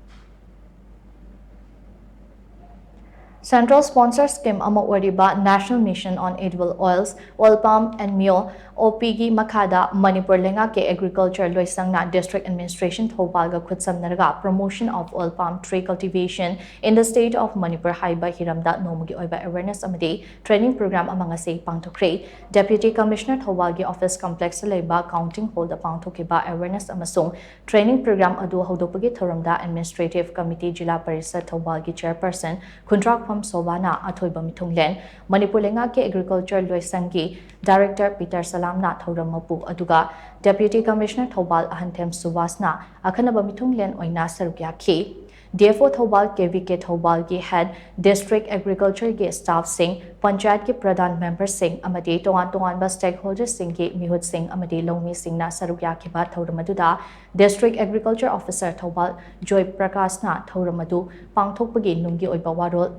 Central sponsor scheme ꯑꯃ ꯑꯣꯏꯔꯤꯕ National Mission on Edible Oils, Oil Palm and Meal, O P ꯒꯤ ꯃꯈꯥꯗ ꯃꯅꯤꯄꯨꯔ ꯂꯩꯉꯥꯛꯀꯤ Agriculture ꯂꯣꯏꯁꯪꯅ District Administration ꯊꯧꯕꯥꯜꯒ ꯈꯨꯠꯁꯝꯅꯔꯒ Promotion of Oil Palm Tree Cultivation in the State of Manipur ꯍꯥꯏꯕ ꯍꯤꯔꯝꯗ ꯅꯣꯡꯃꯒꯤ ꯑꯣꯏꯕ awareness ꯑꯃꯗꯤ training program ꯑꯃ ꯉꯁꯤ ꯄꯥꯡꯊꯣꯛꯈ꯭ꯔꯦ꯫ Deputy Commissioner ꯊꯧꯕꯥꯜꯒꯤ office complex ꯇ ꯂꯩꯕ counting hall ꯗ ꯄꯥꯡꯊꯣꯛꯈꯤꯕ awareness ꯑꯃꯁꯨꯡ training program ꯑꯗꯨ ꯍꯧꯗꯣꯛꯄꯒꯤ ꯊꯧꯔꯝꯗ Administrative Committee ꯖꯤꯂꯥ ꯄꯔꯤꯁꯗ ꯊꯧꯕꯥꯜꯒꯤ Chairperson ꯈꯨꯟꯗ꯭ꯔꯥꯛꯐꯝ ꯁꯣꯚꯥꯅ ꯑꯊꯣꯏꯕ ꯃꯤꯊꯨꯡꯂꯦꯟ, ꯃꯅꯤꯄꯨꯔ ꯂꯩꯉꯥꯛꯀꯤ Agriculture ꯂꯣꯏꯁꯪꯒꯤ Director ꯄꯤꯇꯔ ꯁꯂꯥꯝꯅ ꯊꯧꯔꯝ ꯃꯄꯨ, ꯑꯗꯨꯒ Deputy Commissioner ꯊꯧꯕꯥꯜ ꯑꯍꯟꯊꯦꯝ ꯁꯨꯕꯥꯁꯅ ꯑꯈꯟꯅꯕ ꯃꯤꯊꯨꯡꯂꯦꯟ ꯑꯣꯏꯅ ꯁꯔꯨꯛ ꯌꯥꯈꯤ꯫ D F O Thoubal, K V K ꯊꯧꯕꯥꯜꯒꯤ head, District Agriculture ꯒꯤ staff ꯁꯤꯡ, ꯄꯟꯆꯥꯌꯠꯀꯤ ꯄ꯭ꯔꯙꯥꯟ member ꯁꯤꯡ ꯑꯃꯗꯤ ꯇꯣꯉꯥꯟ ꯇꯣꯉꯥꯟꯕ stakeholders ꯁꯤꯡꯒꯤ ꯃꯤꯍꯨꯠꯁꯤꯡ ꯑꯃꯗꯤ ꯂꯧꯃꯤꯁꯤꯡꯅ ꯁꯔꯨꯛ ꯌꯥꯈꯤꯕ ꯊꯧꯔꯝ ꯑꯗꯨꯗ District Agriculture Officer ꯊꯧꯕꯥꯜ ꯖꯣꯏ ꯄ꯭ꯔꯀꯥꯁꯅ ꯊꯧꯔꯝ ꯑꯗꯨ ꯄꯥꯡꯊꯣꯛꯄꯒꯤ ꯅꯨꯡꯒꯤ ꯑꯣꯏꯕ ꯋꯥꯔꯣꯜ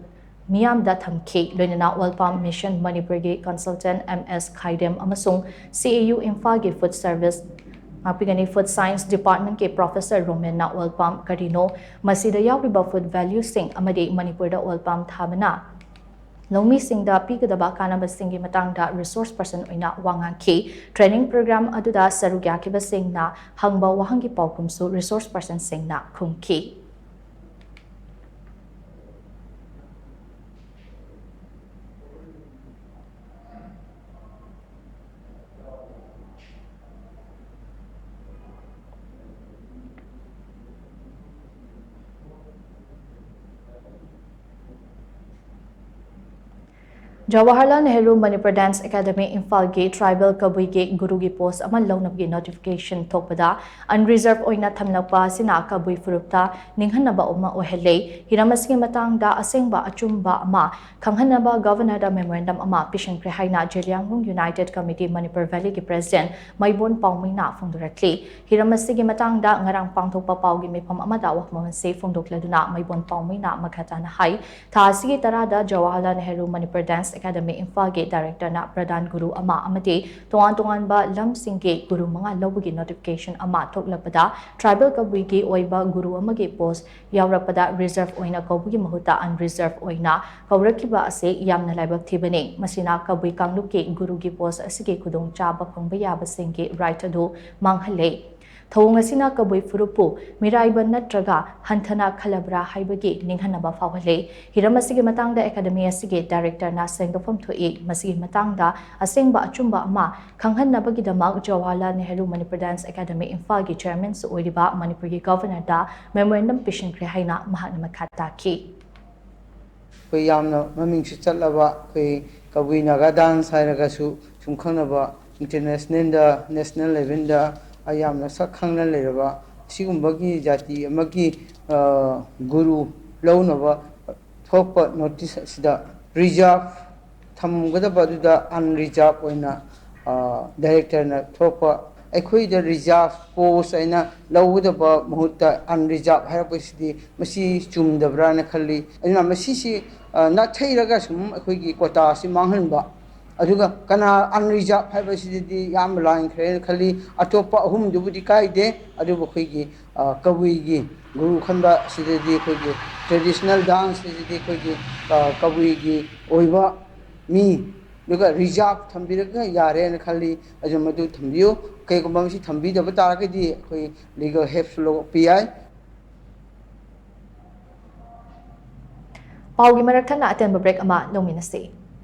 ꯃꯤꯌꯥꯝꯗ ꯊꯝꯈꯤ꯫ ꯂꯣꯏꯅꯅ Oil Palm Mission ꯃꯅꯤꯄꯨꯔꯒꯤ consultant M S ꯈꯥꯏꯗꯦꯝ ꯑꯃꯁꯨꯡ C A U ꯏꯝꯐꯥꯜꯒꯤ Food Service, ꯉꯥꯛꯄꯤꯒꯅꯤ, Food Science Departmentꯀꯤ Professor ꯔꯣꯃꯦꯟꯅ oil palm ꯀꯔꯤꯅꯣ, ꯃꯁꯤꯗ ꯌꯥꯎꯔꯤꯕ food valueꯁꯤꯡ ꯑꯃꯗꯤ ꯃꯅꯤꯄꯨꯔꯗ oil palm ꯊꯥꯕꯅ ꯂꯧꯃꯤꯁꯤꯡꯗ ꯄꯤꯒꯗꯕ ꯀꯥꯟꯅꯕꯁꯤꯡꯒꯤ ꯃꯇꯥꯡꯗ resource person ꯑꯣꯏꯅ ꯋꯥ ꯉꯥꯡꯈꯤ꯫ Training program ꯑꯗꯨꯗ ꯁꯔꯨꯛ ꯌꯥꯈꯤꯕꯁꯤꯡꯅ ꯍꯪꯕ ꯋꯥꯍꯪꯒꯤ ꯄꯥꯎꯈꯨꯝꯁꯨ resource personꯁꯤꯡꯅ ꯈꯨꯝꯈꯤ꯫ Jawaharlal Nehru Manipur Dance Academy ꯏꯝꯐꯥꯜꯒꯤ tribal ꯀꯕꯨꯏꯒꯤ ꯒꯨꯔꯨꯒꯤ post ꯑꯃ ꯂꯧꯅꯕꯒꯤ notification ꯊꯣꯛꯄꯗ unreserved ꯑꯣꯏꯅ ꯊꯝꯂꯛꯄ ꯑꯁꯤꯅ ꯀꯕꯨꯏ ꯐꯨꯔꯨꯞꯇ ꯅꯤꯡꯍꯟꯅꯕ ꯑꯃ ꯑꯣꯏꯍꯜꯂꯦ꯫ ꯍꯤꯔꯝ ꯑꯁꯤꯒꯤ ꯃꯇꯥꯡꯗ ꯑꯁꯦꯡꯕ ꯑꯆꯨꯝꯕ ꯑꯃ ꯈꯪꯍꯟꯅꯕ Governorꯗ memorandum ꯑꯃ ꯄꯤꯁꯤꯟꯈ꯭ꯔꯦ ꯍꯥꯏꯅ Zeliangrong United Committee Manipur Valleyꯒꯤ President ꯃꯩꯕꯣꯟ ꯄꯥꯎꯃꯩꯅ ꯐꯣꯡꯗꯣꯔꯛꯂꯤ꯫ ꯍꯤꯔꯝ ꯑꯁꯤꯒꯤ ꯃꯇꯥꯡꯗ ꯉꯔꯥꯡ ꯄꯥꯡꯊꯣꯛꯄ ꯄꯥꯎꯒꯤ ꯃꯤꯐꯝ ꯑꯃꯗ ꯋꯥꯐꯝ ꯑꯁꯤ ꯐꯣꯡꯗꯣꯛꯂꯗꯨꯅ ꯃꯩꯕꯣꯟ ꯄꯥꯎꯃꯩꯅ ꯃꯈꯥ ꯇꯥꯅ ꯍꯥꯏ, ꯊꯥ ꯑꯁꯤꯒꯤ ꯇꯔꯥꯗ Jawaharlal Nehru Manipur Dance Academy ꯏꯝꯐꯥꯜꯒꯤ directorꯅ ꯄ꯭ꯔꯙꯥꯟ ꯒꯨꯔꯨ ꯑꯃ ꯑꯃꯗꯤ ꯇꯣꯉꯥꯟ ꯇꯣꯉꯥꯟꯕ ꯂꯝꯁꯤꯡꯒꯤ ꯒꯨꯔꯨ ꯃꯉꯥ ꯂꯧꯕꯒꯤ notification ꯑꯃ ꯊꯣꯛꯂꯛꯄꯗ tribal ꯀꯕꯨꯏꯒꯤ ꯑꯣꯏꯕ ꯒꯨꯔꯨ ꯑꯃꯒꯤ post ꯌꯥꯎꯔꯛꯄꯗ reserved ꯑꯣꯏꯅ ꯀꯧꯕꯒꯤ ꯃꯍꯨꯠꯇ unreserved ꯑꯣꯏꯅ ꯀꯧꯔꯛꯈꯤꯕ ꯑꯁꯤ ꯌꯥꯝꯅ ꯂꯥꯏꯕꯛ ꯊꯤꯕꯅꯤ꯫ ꯃꯁꯤꯅ ꯀꯕꯨꯏ ꯀꯥꯡꯂꯨꯞꯀꯤ ꯒꯨꯔꯨꯒꯤ post ꯑꯁꯤꯒꯤ ꯈꯨꯗꯣꯡꯆꯥꯕ ꯐꯪꯕ ꯌꯥꯕꯁꯤꯡꯒꯤ right ꯑꯗꯨ ꯃꯥꯡꯍꯜꯂꯦ꯫ ꯊꯧꯑꯣꯡ ꯑꯁꯤꯅ ꯀꯕꯨꯏ ꯐꯨꯔꯨꯞꯄꯨ ꯃꯤꯔꯥꯏꯕ ꯅꯠꯇ꯭ꯔꯒ ꯍꯟꯊꯅ ꯈꯜꯂꯕ꯭ꯔꯥ ꯍꯥꯏꯕꯒꯤ ꯅꯤꯡꯍꯟꯅꯕ ꯐꯥꯎꯍꯜꯂꯦ꯫ ꯍꯤꯔꯝ ꯑꯁꯤꯒꯤ ꯃꯇꯥꯡꯗ academy ꯑꯁꯤꯒꯤ directorꯅ ꯁꯦꯡꯗꯣꯛꯐꯝ ꯊꯣꯛꯏ꯫ ꯃꯁꯤꯒꯤ ꯃꯇꯥꯡꯗ ꯑꯁꯦꯡꯕ ꯑꯆꯨꯝꯕ ꯑꯃ ꯈꯪꯍꯟꯅꯕꯒꯤꯗꯃꯛ Jawaharlal Nehru Manipur Dance Academy ꯏꯝꯐꯥꯜꯒꯤ chairmanꯁꯨ ꯑꯣꯏꯔꯤꯕ ꯃꯅꯤꯄꯨꯔꯒꯤ Governorꯗ memorandum ꯄꯤꯁꯤꯟꯈ꯭ꯔꯦ ꯍꯥꯏꯅ ꯃꯍꯥꯛꯅ ꯃꯈꯥ ꯇꯥꯈꯤ꯫ ꯑꯩꯈꯣꯏ ꯌꯥꯝꯅ ꯃꯃꯤꯡꯁꯨ ꯆꯠꯂꯕ ꯑꯩꯈꯣꯏ ꯀꯕꯨꯏ ꯅꯥꯒꯥ dance ꯍꯥꯏꯔꯒꯁꯨ ꯁꯨꯝ ꯈꯪꯅꯕ internationalꯗ, national levelꯗ ꯌꯥꯝꯅ ꯁꯛ ꯈꯪꯅ ꯂꯩꯔꯕ ꯑꯁꯤꯒꯨꯝꯕꯒꯤ ꯖꯥꯇꯤ ꯑꯃꯒꯤ, ꯑ, ꯒꯨꯔꯨ ꯂꯧꯅꯕ ꯊꯣꯛꯄ notice ꯑꯁꯤꯗ reserve ꯊꯝꯒꯗꯕ ꯑꯗꯨꯗ unreserved ꯑꯣꯏꯅ, ꯑ, directorꯅ ꯊꯣꯛꯄ ꯑꯩꯈꯣꯏꯗ ꯔꯤꯖꯥꯔꯚ ꯄꯣꯁ ꯍꯥꯏꯅ ꯂꯧꯒꯗꯕ ꯃꯍꯨꯠꯇ ꯑꯟꯔꯤꯖꯥꯔꯚ ꯍꯥꯏꯔꯛꯄꯁꯤꯗꯤ ꯃꯁꯤ ꯆꯨꯝꯗꯕ꯭ꯔꯥꯅ ꯈꯜꯂꯤ꯫ ꯑꯗꯨꯅ ꯃꯁꯤꯁꯤ, ꯑ, ꯅꯥꯊꯩꯔꯒ ꯁꯨꯝ ꯑꯩꯈꯣꯏꯒꯤ ꯀꯣꯇꯥꯁꯤ ꯃꯥꯡꯍꯟꯕ, ꯑꯗꯨꯒ ꯀꯅꯥ ꯑꯟꯔꯤꯖꯥꯔꯚ ꯍꯥꯏꯕꯁꯤꯗꯗꯤ ꯌꯥꯝ ꯂꯥꯟꯈ꯭ꯔꯦꯅ ꯈꯜꯂꯤ꯫ ꯑꯇꯣꯞꯄ ꯑꯍꯨꯝꯗꯨꯕꯨꯗꯤ ꯀꯥꯏꯗꯦ, ꯑꯗꯨꯕꯨ ꯑꯩꯈꯣꯏꯒꯤ, ꯑ, ꯀꯕꯨꯏꯒꯤ ꯒꯨꯔꯨ ꯈꯟꯕ ꯑꯁꯤꯗꯗꯤ ꯑꯩꯈꯣꯏꯒꯤ ꯇ꯭ꯔꯦꯗꯤꯁꯅꯦꯜ ꯗꯥꯟꯁ ꯑꯁꯤꯗꯤ ꯑꯩꯈꯣꯏꯒꯤ, ꯑ, ꯀꯕꯨꯏꯒꯤ ꯑꯣꯏꯕ ꯃꯤ, ꯑꯗꯨꯒ ꯔꯤꯖꯥꯔꯚ ꯊꯝꯕꯤꯔꯒ ꯌꯥꯔꯦꯅ ꯈꯜꯂꯤ꯫ ꯑꯗꯨ ꯃꯗꯨ ꯊꯝꯕꯤꯌꯨ꯫ ꯀꯩꯒꯨꯝꯕ ꯃꯁꯤ ꯊꯝꯕꯤꯗꯕ ꯇꯥꯔꯒꯗꯤ ꯑꯩꯈꯣꯏ ꯂꯤꯒꯦꯜ ꯍꯦꯜꯞꯁꯨ ꯂꯧꯕ ꯌꯥꯏ꯫ ꯄꯥꯎꯒꯤ ꯃꯔꯛ ꯊꯠꯅ ꯑꯇꯦꯟꯕ ꯕ꯭ꯔꯦꯛ ꯑꯃ ꯂꯧꯃꯤꯟꯅꯁꯤ꯫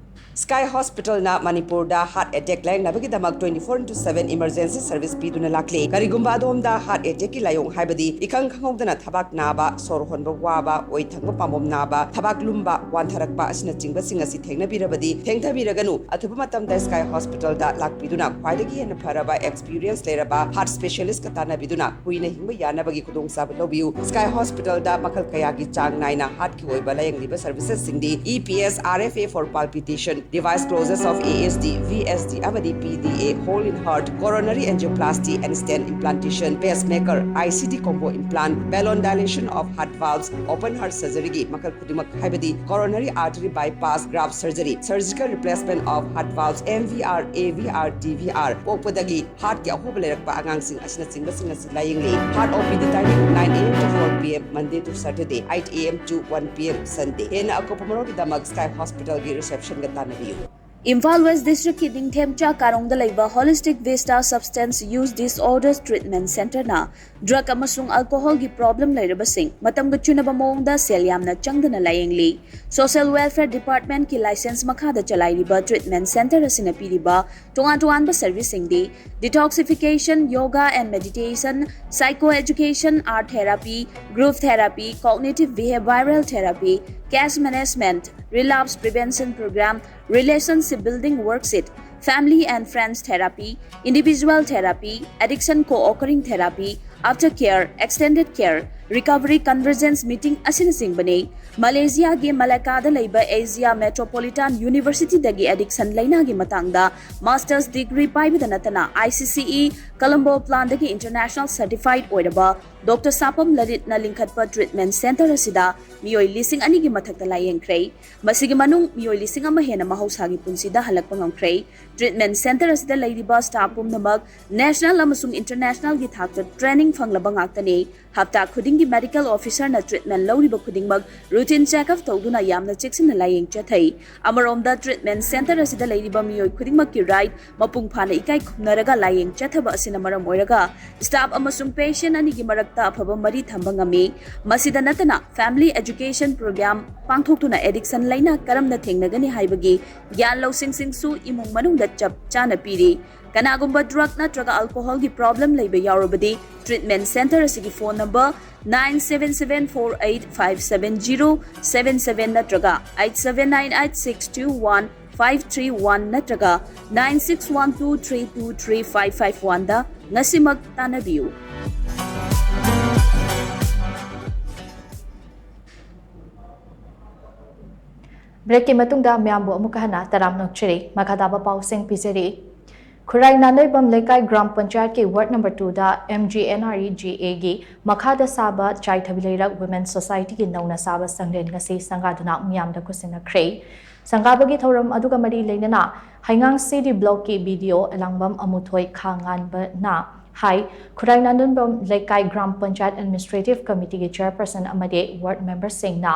ꯁ꯭ꯀꯥꯏ ꯍꯣꯁꯄꯤꯇꯥꯜꯅ ꯃꯅꯤꯄꯨꯔꯗ ꯍꯥꯔꯠ ꯑꯦꯇꯦꯛ ꯂꯥꯌꯦꯡꯅꯕꯒꯤꯗꯃꯛ twenty four into seven emergency service ꯄꯤꯗꯨꯅ ꯂꯥꯛꯂꯤ꯫ ꯀꯔꯤꯒꯨꯝꯕ ꯑꯗꯣꯝꯗ ꯍꯥꯔꯠ ꯑꯦꯇꯦꯛꯀꯤ ꯂꯥꯏꯑꯣꯡ ꯍꯥꯏꯕꯗꯤ ꯏꯈꯪ ꯈꯪꯍꯧꯗꯅ ꯊꯕꯥꯛ ꯅꯥꯕ, ꯁꯣꯔ ꯍꯣꯟꯕ ꯋꯥꯕ, ꯑꯣꯏ ꯊꯪꯕ ꯄꯥꯝꯕꯣꯝ ꯅꯥꯕ, ꯊꯕꯥꯛ ꯂꯨꯝꯕ, ꯋꯥꯟꯊꯔꯛꯄ ꯑꯁꯤꯅꯆꯤꯡꯕꯁꯤꯡ ꯑꯁꯤ ꯊꯦꯡꯅꯕꯤꯔꯕꯗꯤ ꯊꯦꯡꯊꯕꯤꯔꯒꯅꯨ꯫ ꯑꯊꯨꯕ ꯃꯇꯝꯗ ꯁ꯭ꯀꯥꯏ ꯍꯣꯁꯄꯤꯇꯥꯜꯗ ꯂꯥꯛꯄꯤꯗꯨꯅ ꯈ꯭ꯋꯥꯏꯗꯒꯤ ꯍꯦꯟꯅ ꯐꯔꯕ ꯑꯦꯛꯁꯄꯤꯔꯤꯌꯦꯟꯁ ꯂꯩꯔꯕ ꯍꯥꯔꯠ ꯁ꯭ꯄꯦꯁꯤꯌꯦꯂꯤꯁ꯭ꯠꯀ ꯇꯥꯟꯅꯕꯤꯗꯨꯅ ꯀꯨꯏꯅ ꯍꯤꯡꯕ ꯌꯥꯅꯕꯒꯤ ꯈꯨꯗꯣꯡꯆꯥꯕ ꯂꯧꯕꯤꯌꯨ꯫ ꯁ꯭ꯀꯥꯏ ꯍꯣꯁꯄꯤꯇꯥꯜꯗ ꯃꯈꯜ ꯀꯌꯥꯒꯤ ꯆꯥꯡ ꯅꯥꯏꯅ ꯍꯥꯔꯠꯀꯤ ꯑꯣꯏꯕ ꯂꯥꯌꯦꯡꯂꯤꯕ ꯁꯔꯚꯤꯁꯦꯁꯁꯤꯡꯗꯤ E P S, R F A for palpitation, device closures of A S D, V S D ꯑꯃꯗꯤ P D A, hole in heart, coronary angioplasty and stent implantation, pacemaker, I C D combo implant, balloon dilation of heart valves, open heart surgeryꯒꯤ ꯃꯈꯜ ꯈꯨꯗꯤꯡꯃꯛ ꯍꯥꯏꯕꯗꯤ coronary artery bypass graft surgery, surgical replacement of heart valves, M V R, A V R, D V R, ꯄꯣꯛꯄꯗꯒꯤ ꯍꯥꯔꯠꯀꯤ ꯑꯍꯣꯕ ꯂꯩꯔꯛꯄ ꯑꯉꯥꯡꯁꯤꯡ ꯑꯁꯤꯅꯆꯤꯡꯕꯁꯤꯡ ꯑꯁꯤ ꯂꯥꯌꯦꯡꯂꯤ꯫ Heart O P D timing nine A M to four P M Monday to Saturday, eight A M to one P M Sunday꯫ ꯍꯦꯟꯅ ꯑꯀꯨꯞꯄ ꯃꯔꯣꯜꯒꯤꯗꯃꯛ sky ꯍꯣꯁꯄꯤꯇꯥꯜꯒꯤ ꯔꯤꯁꯦꯞꯁꯟꯒ ꯇꯥꯟꯅꯕꯤꯌꯨ꯫ Imphal west ꯗꯤꯁꯇ꯭ꯔꯤꯛꯀꯤ ꯅꯤꯡꯊꯦꯝꯆꯥ ꯀꯥꯔꯣꯡꯗ ꯂꯩꯕ Holistic Vista Substance Use Disorders Treatment Centreꯅ drug ꯑꯃꯁꯨꯡ ꯑꯜꯀꯣꯍꯣꯜꯒꯤ problem ꯂꯩꯔꯕꯁꯤꯡ ꯃꯇꯝꯒ ꯆꯨꯅꯕ ꯃꯑꯣꯡꯗ ꯁꯦꯜ ꯌꯥꯝꯅ ꯆꯪꯗꯅ ꯂꯥꯌꯦꯡꯂꯤ꯫ ꯁꯣꯁꯤꯌꯦꯜ ꯋꯦꯜꯐꯤꯌꯔ ꯗꯤꯄꯥꯔꯠꯃꯦꯟꯠꯀꯤ ꯂꯥꯏꯁꯦꯟꯁ ꯃꯈꯥꯗ ꯆꯂꯥꯏꯔꯤꯕ ꯇ꯭ꯔꯤꯠꯃꯦꯟꯠ ꯁꯦꯟꯇꯔ ꯑꯁꯤꯅ ꯄꯤꯔꯤꯕ ꯇꯣꯉꯥꯟ ꯇꯣꯉꯥꯟꯕ ꯁꯔꯚꯤꯁꯁꯤꯡꯗꯤ detoxification, yoga and meditation, psycho education, art therapy, group therapy, cognitive behavioral therapy, case management, relapse prevention program, relationship building worksheet, family and friends therapy, individual therapy, addiction co-occurring therapy, aftercare, extended care, recovery convergence meeting ꯑꯁꯤꯅꯆꯤꯡꯕꯅꯤ꯫ ꯃꯂꯦꯁꯤꯌꯥꯒꯤ ꯃꯂꯥꯀꯥꯗ ꯂꯩꯕ Asia metropolitan ꯌꯨꯅꯤꯚꯔꯁꯤꯇꯤꯗꯒꯤ addiction ꯂꯥꯏꯅꯥꯒꯤ ꯃꯇꯥꯡꯗ masters degree ꯄꯥꯏꯕꯗ ꯅꯠꯇꯅ I C ꯁꯤ E Colombo ꯄ꯭ꯂꯥꯟꯗꯒꯤ international ꯁꯔꯇꯤꯐꯥꯏꯗ ꯑꯣꯏꯔꯕ doctor ꯁꯥꯄꯝ ꯂꯂꯤꯠꯅ ꯂꯤꯡꯈꯠꯄ treatment centre ꯑꯁꯤꯗ ꯃꯤꯑꯣꯏ ꯂꯤꯁꯤꯡ ꯑꯅꯤꯒꯤ ꯃꯊꯛꯇ ꯂꯥꯌꯦꯡꯈ꯭ꯔꯦ꯫ ꯃꯁꯤꯒꯤ ꯃꯅꯨꯡ ꯃꯤꯑꯣꯏ ꯂꯤꯁꯤꯡ ꯑꯃ ꯍꯦꯟꯅ ꯃꯍꯧꯁꯥꯒꯤ ꯄꯨꯟꯁꯤꯗ ꯍꯜꯂꯛꯄ ꯉꯝꯈ꯭ꯔꯦ꯫ ꯇ꯭ꯔꯤꯠꯃꯦꯟ ꯁꯦꯟꯇꯔ ꯑꯁꯤꯗ ꯂꯩꯔꯤꯕ ꯁ꯭ꯇꯥꯐ ꯄꯨꯝꯅꯃꯛ ꯅꯦꯁꯅꯦꯜ ꯑꯃꯁꯨꯡ ꯏꯟꯇꯔꯅꯦꯁꯅꯦꯜꯒꯤ ꯊꯥꯛꯇ ꯇ꯭ꯔꯦꯅꯤꯡ ꯐꯪꯂꯕ ꯉꯥꯛꯇꯅꯤ꯫ ꯍꯞꯇꯥ ꯈꯨꯗꯤꯡꯒꯤ ꯃꯦꯗꯤꯀꯦꯜ ꯑꯣꯐꯤꯁꯔꯅ ꯇ꯭ꯔꯤꯠꯃꯦꯟ ꯂꯧꯔꯤꯕ ꯈꯨꯗꯤꯡꯃꯛ ꯔꯨꯇꯤꯟ ꯆꯦꯛꯑꯞ ꯇꯧꯗꯨꯅ ꯌꯥꯝꯅ ꯆꯦꯛꯁꯤꯟꯅ ꯂꯥꯌꯦꯡ ꯆꯠꯊꯩ꯫ ꯑꯃꯔꯣꯝꯗ ꯇ꯭ꯔꯤꯠꯃꯦꯟ ꯁꯦꯟꯇꯔ ꯑꯁꯤꯗ ꯂꯩꯔꯤꯕ ꯃꯤꯑꯣꯏ ꯈꯨꯗꯤꯡꯃꯛꯀꯤ ꯔꯥꯏꯠ ꯃꯄꯨꯡ ꯐꯥꯅ ꯏꯀꯥꯏ ꯈꯨꯝꯅꯔꯒ ꯂꯥꯌꯦꯡ ꯆꯠꯊꯕ ꯑꯁꯤꯅ ꯃꯔꯝ ꯑꯣꯏꯔꯒ ꯁ꯭ꯇꯥꯐ ꯑꯃꯁꯨꯡ ꯄꯦꯁꯦꯟ ꯑꯅꯤꯒꯤ ꯃꯔꯛꯇ ꯑꯐꯕ ꯃꯔꯤ ꯊꯝꯕ ꯉꯝꯃꯤ꯫ ꯃꯁꯤꯗ ꯅꯠꯇꯅ ꯐꯦꯃꯤꯂꯤ ꯑꯦꯖꯨꯀꯦꯁꯟ ꯄ꯭ꯔꯣꯒ꯭ꯔꯥꯝ ꯄꯥꯡꯊꯣꯛꯇꯨꯅ ꯑꯦꯗꯤꯛꯁꯟ ꯂꯥꯏꯅꯥ ꯀꯔꯝꯅ ꯊꯦꯡꯅꯒꯅꯤ ꯍꯥꯏꯕꯒꯤ ꯒ꯭ꯌꯥꯟ ꯂꯧꯁꯤꯡꯁꯤꯡꯁꯨ ꯏꯃꯨꯡ ꯃꯅꯨꯡꯗ ꯆꯞ ꯆꯥꯅ ꯄꯤꯔꯤ꯫ ꯀꯅꯥꯒꯨꯝꯕ ꯗ꯭ꯔꯒ ꯅꯠꯇ꯭ꯔꯒ ꯑꯜꯀꯣꯍꯣꯜꯒꯤ ꯄ꯭ꯔꯣꯕ꯭ꯂꯦꯝ ꯂꯩꯕ ꯌꯥꯎꯔꯕꯗꯤ ꯇ꯭ꯔꯤꯠꯃꯦꯟ ꯁꯦꯟꯇꯔ ꯑꯁꯤꯒꯤ phone number nine seven seven four eight five seven zero seven seven ꯅꯠꯇ꯭ꯔꯒ eight seven nine eight six two one five three one ꯅꯠꯇ꯭ꯔꯒ nine six one two three two three five five one ꯗ ꯉꯁꯤꯃꯛ ꯇꯥꯟꯅꯕꯤꯌꯨ꯫ ꯕ꯭ꯔꯦꯛꯀꯤ ꯃꯇꯨꯡꯗ ꯃꯌꯥꯝꯕꯨ ꯑꯃꯨꯛꯀ ꯍꯟꯅ ꯇꯔꯥꯝꯅ ꯑꯣꯛꯆꯔꯤ꯫ ꯃꯈꯥ ꯇꯥꯕ ꯄꯥꯎꯁꯤꯡ ꯄꯤꯖꯔꯤ꯫ ꯈꯨꯔꯥꯏ ꯅꯥꯟꯗꯣꯏꯕꯝ ꯂꯩꯀꯥꯏ ꯒ꯭ꯔꯥꯝ ꯄꯟꯆꯥꯌꯠꯀꯤ ꯋꯥꯔꯗ ꯅꯝꯕꯔ ꯇꯨꯗ M G N R E G ꯑꯦꯒꯤ ꯃꯈꯥꯗ ꯁꯥꯕ ꯆꯥꯏꯊꯕꯤ ꯂꯩꯔꯛ ꯋꯨꯃꯦꯟ ꯁꯣꯁꯥꯏꯇꯤꯒꯤ ꯅꯧꯅ ꯁꯥꯕ ꯁꯪꯂꯦꯟ ꯉꯁꯤ ꯁꯪꯒꯥꯗꯨꯅ ꯃꯤꯌꯥꯝꯗ ꯈꯨꯠꯁꯤꯟꯅꯈ꯭ꯔꯦ꯫ ꯁꯪꯒꯥꯕꯒꯤ ꯊꯧꯔꯝ ꯑꯗꯨꯒ ꯃꯔꯤ ꯂꯩꯅꯅ ꯍꯩꯉꯥꯡ ꯁꯤ ꯗꯤ ꯕ꯭ꯂꯣꯛꯀꯤ ꯕꯤ ꯗꯤ ꯑꯣ ꯑꯦꯂꯥꯡꯕꯝ ꯑꯃꯨꯊꯣꯏ ꯈꯥꯉꯥꯟꯕꯅ ꯍꯥꯏ, ꯈꯨꯔꯥꯏ ꯅꯥꯟꯗꯣꯏꯕꯝ ꯂꯩꯀꯥꯏ ꯒ꯭ꯔꯥꯝ ꯄꯟꯆꯥꯌꯠ ꯑꯦꯗꯃꯤꯅꯤꯁꯇ꯭ꯔꯦꯇꯤꯚ ꯀꯃꯤꯇꯤꯒꯤ ꯆꯦꯌꯔꯄꯔꯁꯟ ꯑꯃꯗꯤ ꯋꯥꯔꯗ ꯃꯦꯝꯕꯔꯁꯤꯡꯅ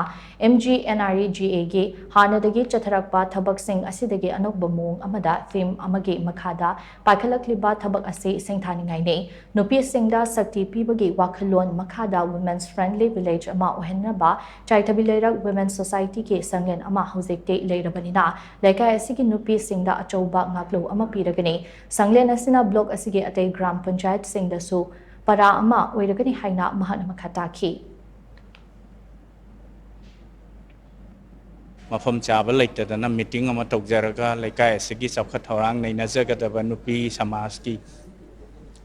M G N R E G ꯑꯦꯒꯤ ꯍꯥꯟꯅꯗꯒꯤ ꯆꯠꯊꯔꯛꯄ ꯊꯕꯛꯁꯤꯡ ꯑꯁꯤꯗꯒꯤ ꯑꯅꯧꯕ ꯃꯑꯣꯡ ꯑꯃꯗ ꯊꯤꯝ ꯑꯃꯒꯤ ꯃꯈꯥꯗ ꯄꯥꯏꯈꯠꯂꯛꯂꯤꯕ ꯊꯕꯛ ꯑꯁꯤ ꯁꯤꯡꯊꯥꯅꯤꯡꯉꯥꯏꯅꯤ꯫ ꯅꯨꯄꯤꯁꯤꯡꯗ ꯁꯛꯇꯤ ꯄꯤꯕꯒꯤ ꯋꯥꯈꯜꯂꯣꯟ ꯃꯈꯥꯗ ꯋꯨꯃꯦꯟꯁ ꯐ꯭ꯔꯦꯟꯗꯂꯤ ꯚꯤꯂꯦꯖ ꯑꯃ ꯑꯣꯏꯍꯟꯅꯕ ꯆꯥꯏꯊꯕꯤ ꯂꯩꯔꯛ ꯋꯨꯃꯦꯟ ꯁꯣꯁꯥꯏꯇꯤꯒꯤ ꯁꯪꯂꯦꯟ ꯑꯃ ꯍꯧꯖꯤꯛꯇꯤ ꯂꯩꯔꯕꯅꯤꯅ ꯂꯩꯀꯥꯏ ꯑꯁꯤꯒꯤ ꯅꯨꯄꯤꯁꯤꯡꯗ ꯑꯆꯧꯕ ꯉꯥꯛꯂꯧ ꯑꯃ ꯄꯤꯔꯒꯅꯤ꯫ ꯁꯪꯂꯦꯟ ꯑꯁꯤꯅ ꯕ꯭ꯂꯣꯛ ꯑꯁꯤꯒꯤ ꯑꯇꯩ ꯒ꯭ꯔꯥꯝ ꯄꯟꯆꯥꯌꯠꯁꯤꯡꯗꯁꯨ ꯄꯔꯥ ꯑꯃ ꯑꯣꯏꯔꯒꯅꯤ ꯍꯥꯏꯅ ꯃꯍꯥꯛꯅ ꯃꯈꯥ ꯇꯥꯈꯤ꯫ ꯃꯐꯝ ꯆꯥꯕ ꯂꯩꯇꯗꯅ ꯃꯤꯇꯤꯡ ꯑꯃ ꯇꯧꯖꯔꯒ ꯂꯩꯀꯥꯏ ꯑꯁꯤꯒꯤ ꯆꯥꯎꯈꯠ ꯊꯧꯔꯥꯡ ꯅꯩꯅꯖꯒꯗꯕ ꯅꯨꯄꯤ ꯁꯃꯥꯖꯀꯤ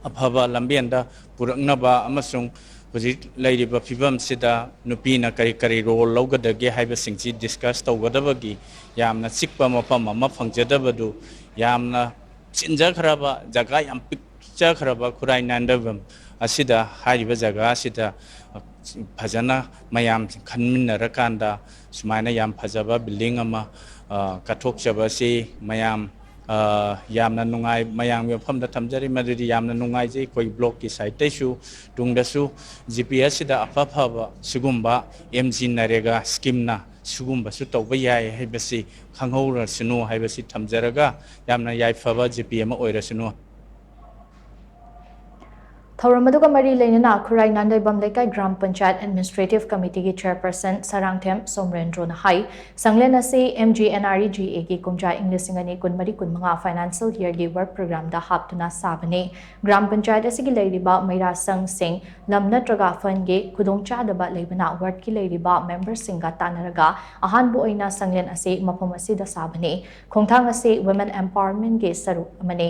ꯑꯐꯕ ꯂꯝꯕꯦꯟꯗ ꯄꯨꯔꯛꯅꯕ ꯑꯃꯁꯨꯡ ꯍꯧꯖꯤꯛ ꯂꯩꯔꯤꯕ ꯐꯤꯕꯝꯁꯤꯗ ꯅꯨꯄꯤꯅ ꯀꯔꯤ ꯀꯔꯤ ꯔꯣꯜ ꯂꯧꯒꯗꯒꯦ ꯍꯥꯏꯕꯁꯤꯡꯁꯤ ꯗꯤꯁꯀꯁ ꯇꯧꯒꯗꯕꯒꯤ ꯌꯥꯝꯅ ꯆꯤꯛꯄ ꯃꯐꯝ ꯑꯃ ꯐꯪꯖꯗꯕꯗꯨ, ꯌꯥꯝꯅ ꯆꯤꯟꯖꯈ꯭ꯔꯕ, ꯖꯒꯥ ꯌꯥꯝ ꯄꯤꯛꯆꯈ꯭ꯔꯕ ꯈꯨꯔꯥꯏ ꯅꯥꯟꯗꯕꯝ ꯑꯁꯤꯗ, ꯍꯥꯏꯔꯤꯕ ꯖꯒꯥ ꯑꯁꯤꯗ ꯐꯖꯅ ꯃꯌꯥꯝ ꯈꯟꯃꯤꯟꯅꯔꯀꯥꯟꯗ ꯁꯨꯃꯥꯏꯅ ꯌꯥꯝ ꯐꯖꯕ ꯕꯤꯜꯗꯤꯡ ꯑꯃ, ꯑ, ꯀꯠꯊꯣꯛꯆꯕ ꯑꯁꯤ ꯃꯌꯥꯝ, ꯑ, ꯌꯥꯝꯅ ꯅꯨꯡꯉꯥꯏ, ꯃꯌꯥꯝꯒꯤ ꯃꯐꯝꯗ ꯊꯝꯖꯔꯤ꯫ ꯃꯗꯨꯗꯤ ꯌꯥꯝꯅ ꯅꯨꯡꯉꯥꯏꯖꯩ꯫ ꯑꯩꯈꯣꯏ ꯕ꯭ꯂꯣꯛꯀꯤ ꯁꯥꯏꯠꯇꯩꯁꯨ ꯇꯨꯡꯗꯁꯨ ꯖꯤ ꯄꯤ ꯑꯦꯁꯁꯤꯗ ꯑꯐ ꯑꯐꯕ ꯁꯤꯒꯨꯝꯕ ꯑꯦꯝ ꯖꯤ ꯅꯔꯦꯒꯥ ꯁ꯭ꯀꯤꯝꯅ ꯁꯤꯒꯨꯝꯕꯁꯨ ꯇꯧꯕ ꯌꯥꯏ ꯍꯥꯏꯕꯁꯤ ꯈꯪꯍꯧꯔꯁꯅꯨ ꯍꯥꯏꯕꯁꯤ ꯊꯝꯖꯔꯒ, ꯌꯥꯝꯅ ꯌꯥꯏꯐꯕ ꯖꯤ ꯄꯤ ꯑꯃ ꯑꯣꯏꯔꯁꯅꯨ꯫ ꯊꯧꯔꯝ ꯑꯗꯨꯒ ꯃꯔꯤ ꯂꯩꯅꯅ ꯈꯨꯔꯥꯏ ꯅꯥꯟꯗꯩꯕꯝ ꯂꯩꯀꯥꯏ ꯒ꯭ꯔꯥꯝ ꯄꯟꯆꯥꯌꯠ ꯑꯦꯗꯃꯤꯅꯤꯁꯇ꯭ꯔꯦꯇꯤꯚ ꯀꯃꯤꯇꯤꯒꯤ ꯆꯦꯌꯔꯄꯔꯁꯟ ꯁꯔꯥꯡꯊꯦꯝ ꯁꯣꯝꯔꯦꯟꯗ꯭ꯔꯣꯅ ꯍꯥꯏ, ꯁꯪꯂꯦꯟ ꯑꯁꯤ M G N R E G ꯑꯦꯒꯤ ꯀꯨꯝꯖꯥ ꯏꯪ ꯂꯤꯁꯤꯡ ꯑꯅꯤ ꯀꯨꯟꯃꯔꯤ ꯀꯨꯟꯃꯉꯥ ꯐꯥꯏꯅꯥꯟꯁꯤꯌꯦꯜ ꯌꯔꯒꯤ ꯋꯔꯛ ꯄ꯭ꯔꯣꯒ꯭ꯔꯥꯝꯗ ꯍꯥꯞꯇꯨꯅ ꯁꯥꯕꯅꯤ꯫ ꯒ꯭ꯔꯥꯝ ꯄꯟꯆꯥꯌꯠ ꯑꯁꯤꯒꯤ ꯂꯩꯔꯤꯕ ꯃꯩꯔꯥ ꯁꯪꯁꯤꯡ, ꯂꯝ ꯅꯠꯇ꯭ꯔꯒ ꯐꯟꯒꯤ ꯈꯨꯗꯣꯡꯆꯥꯗꯕ ꯂꯩꯕꯅ ꯋꯥꯔꯗꯀꯤ ꯂꯩꯔꯤꯕ ꯃꯦꯝꯕꯔꯁꯤꯡꯒ ꯇꯥꯟꯅꯔꯒ ꯑꯍꯥꯟꯕ ꯑꯣꯏꯅ ꯁꯪꯂꯦꯟ ꯑꯁꯤ ꯃꯐꯝ ꯑꯁꯤꯗ ꯁꯥꯕꯅꯤ꯫ ꯈꯣꯡꯊꯥꯡ ꯑꯁꯤ ꯋꯨꯃꯦꯟ ꯑꯦꯝꯄꯥꯋꯔꯃꯦꯟꯒꯤ ꯁꯔꯨꯛ ꯑꯃꯅꯤ꯫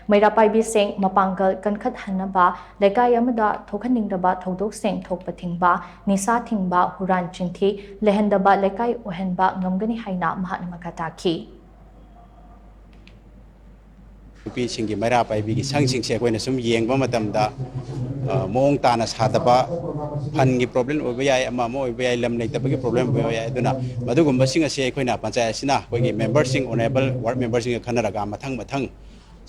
ꯃꯩꯔꯥ ꯄꯥꯏꯕꯤꯁꯤꯡ ꯃꯄꯥꯡꯒꯜ ꯀꯟꯈꯠꯍꯟꯅꯕ, ꯂꯩꯀꯥꯏ ꯑꯃꯗ ꯊꯣꯛꯍꯟꯅꯤꯡꯗꯕ ꯊꯧꯗꯣꯛꯁꯤꯡ ꯊꯣꯛꯄ ꯊꯤꯡꯕ, ꯅꯤꯁꯥ ꯊꯤꯡꯕ, ꯍꯨꯔꯥꯟ ꯆꯤꯟꯊꯤ ꯂꯩꯍꯟꯗꯕ ꯂꯩꯀꯥꯏ ꯑꯣꯏꯍꯟꯕ ꯉꯝꯒꯅꯤ ꯍꯥꯏꯅ ꯃꯍꯥꯛꯅ ꯃꯈꯥ ꯇꯥꯈꯤ꯫ ꯅꯨꯄꯤꯁꯤꯡꯒꯤ ꯃꯩꯔꯥ ꯄꯥꯏꯕꯤꯒꯤ ꯁꯪꯁꯤꯡꯁꯦ ꯑꯩꯈꯣꯏꯅ ꯁꯨꯝ ꯌꯦꯡꯕ ꯃꯇꯝꯗ, ꯑ, ꯃꯑꯣꯡ ꯇꯥꯅ ꯁꯥꯗꯕ, ꯐꯟꯒꯤ ꯄ꯭ꯔꯣꯕ꯭ꯂꯦꯝ ꯑꯣꯏꯕ ꯌꯥꯏ, ꯑꯃ ꯑꯃ ꯑꯣꯏꯕ ꯌꯥꯏ, ꯂꯝ ꯂꯩꯇꯕꯒꯤ ꯄ꯭ꯔꯣꯕ꯭ꯂꯦꯝ ꯑꯣꯏꯕ ꯌꯥꯏ꯫ ꯑꯗꯨꯅ ꯃꯗꯨꯒꯨꯝꯕꯁꯤꯡ ꯑꯁꯤ ꯑꯩꯈꯣꯏꯅ ꯄꯟꯆꯥꯌꯠ ꯑꯁꯤꯅ ꯑꯩꯈꯣꯏꯒꯤ ꯃꯦꯝꯕꯔꯁꯤꯡ, ꯑꯣꯅꯔꯦꯕꯜ ꯋꯥꯔꯗ ꯃꯦꯝꯕꯔꯁꯤꯡꯒ ꯈꯟꯅꯔꯒ ꯃꯊꯪ ꯃꯊꯪ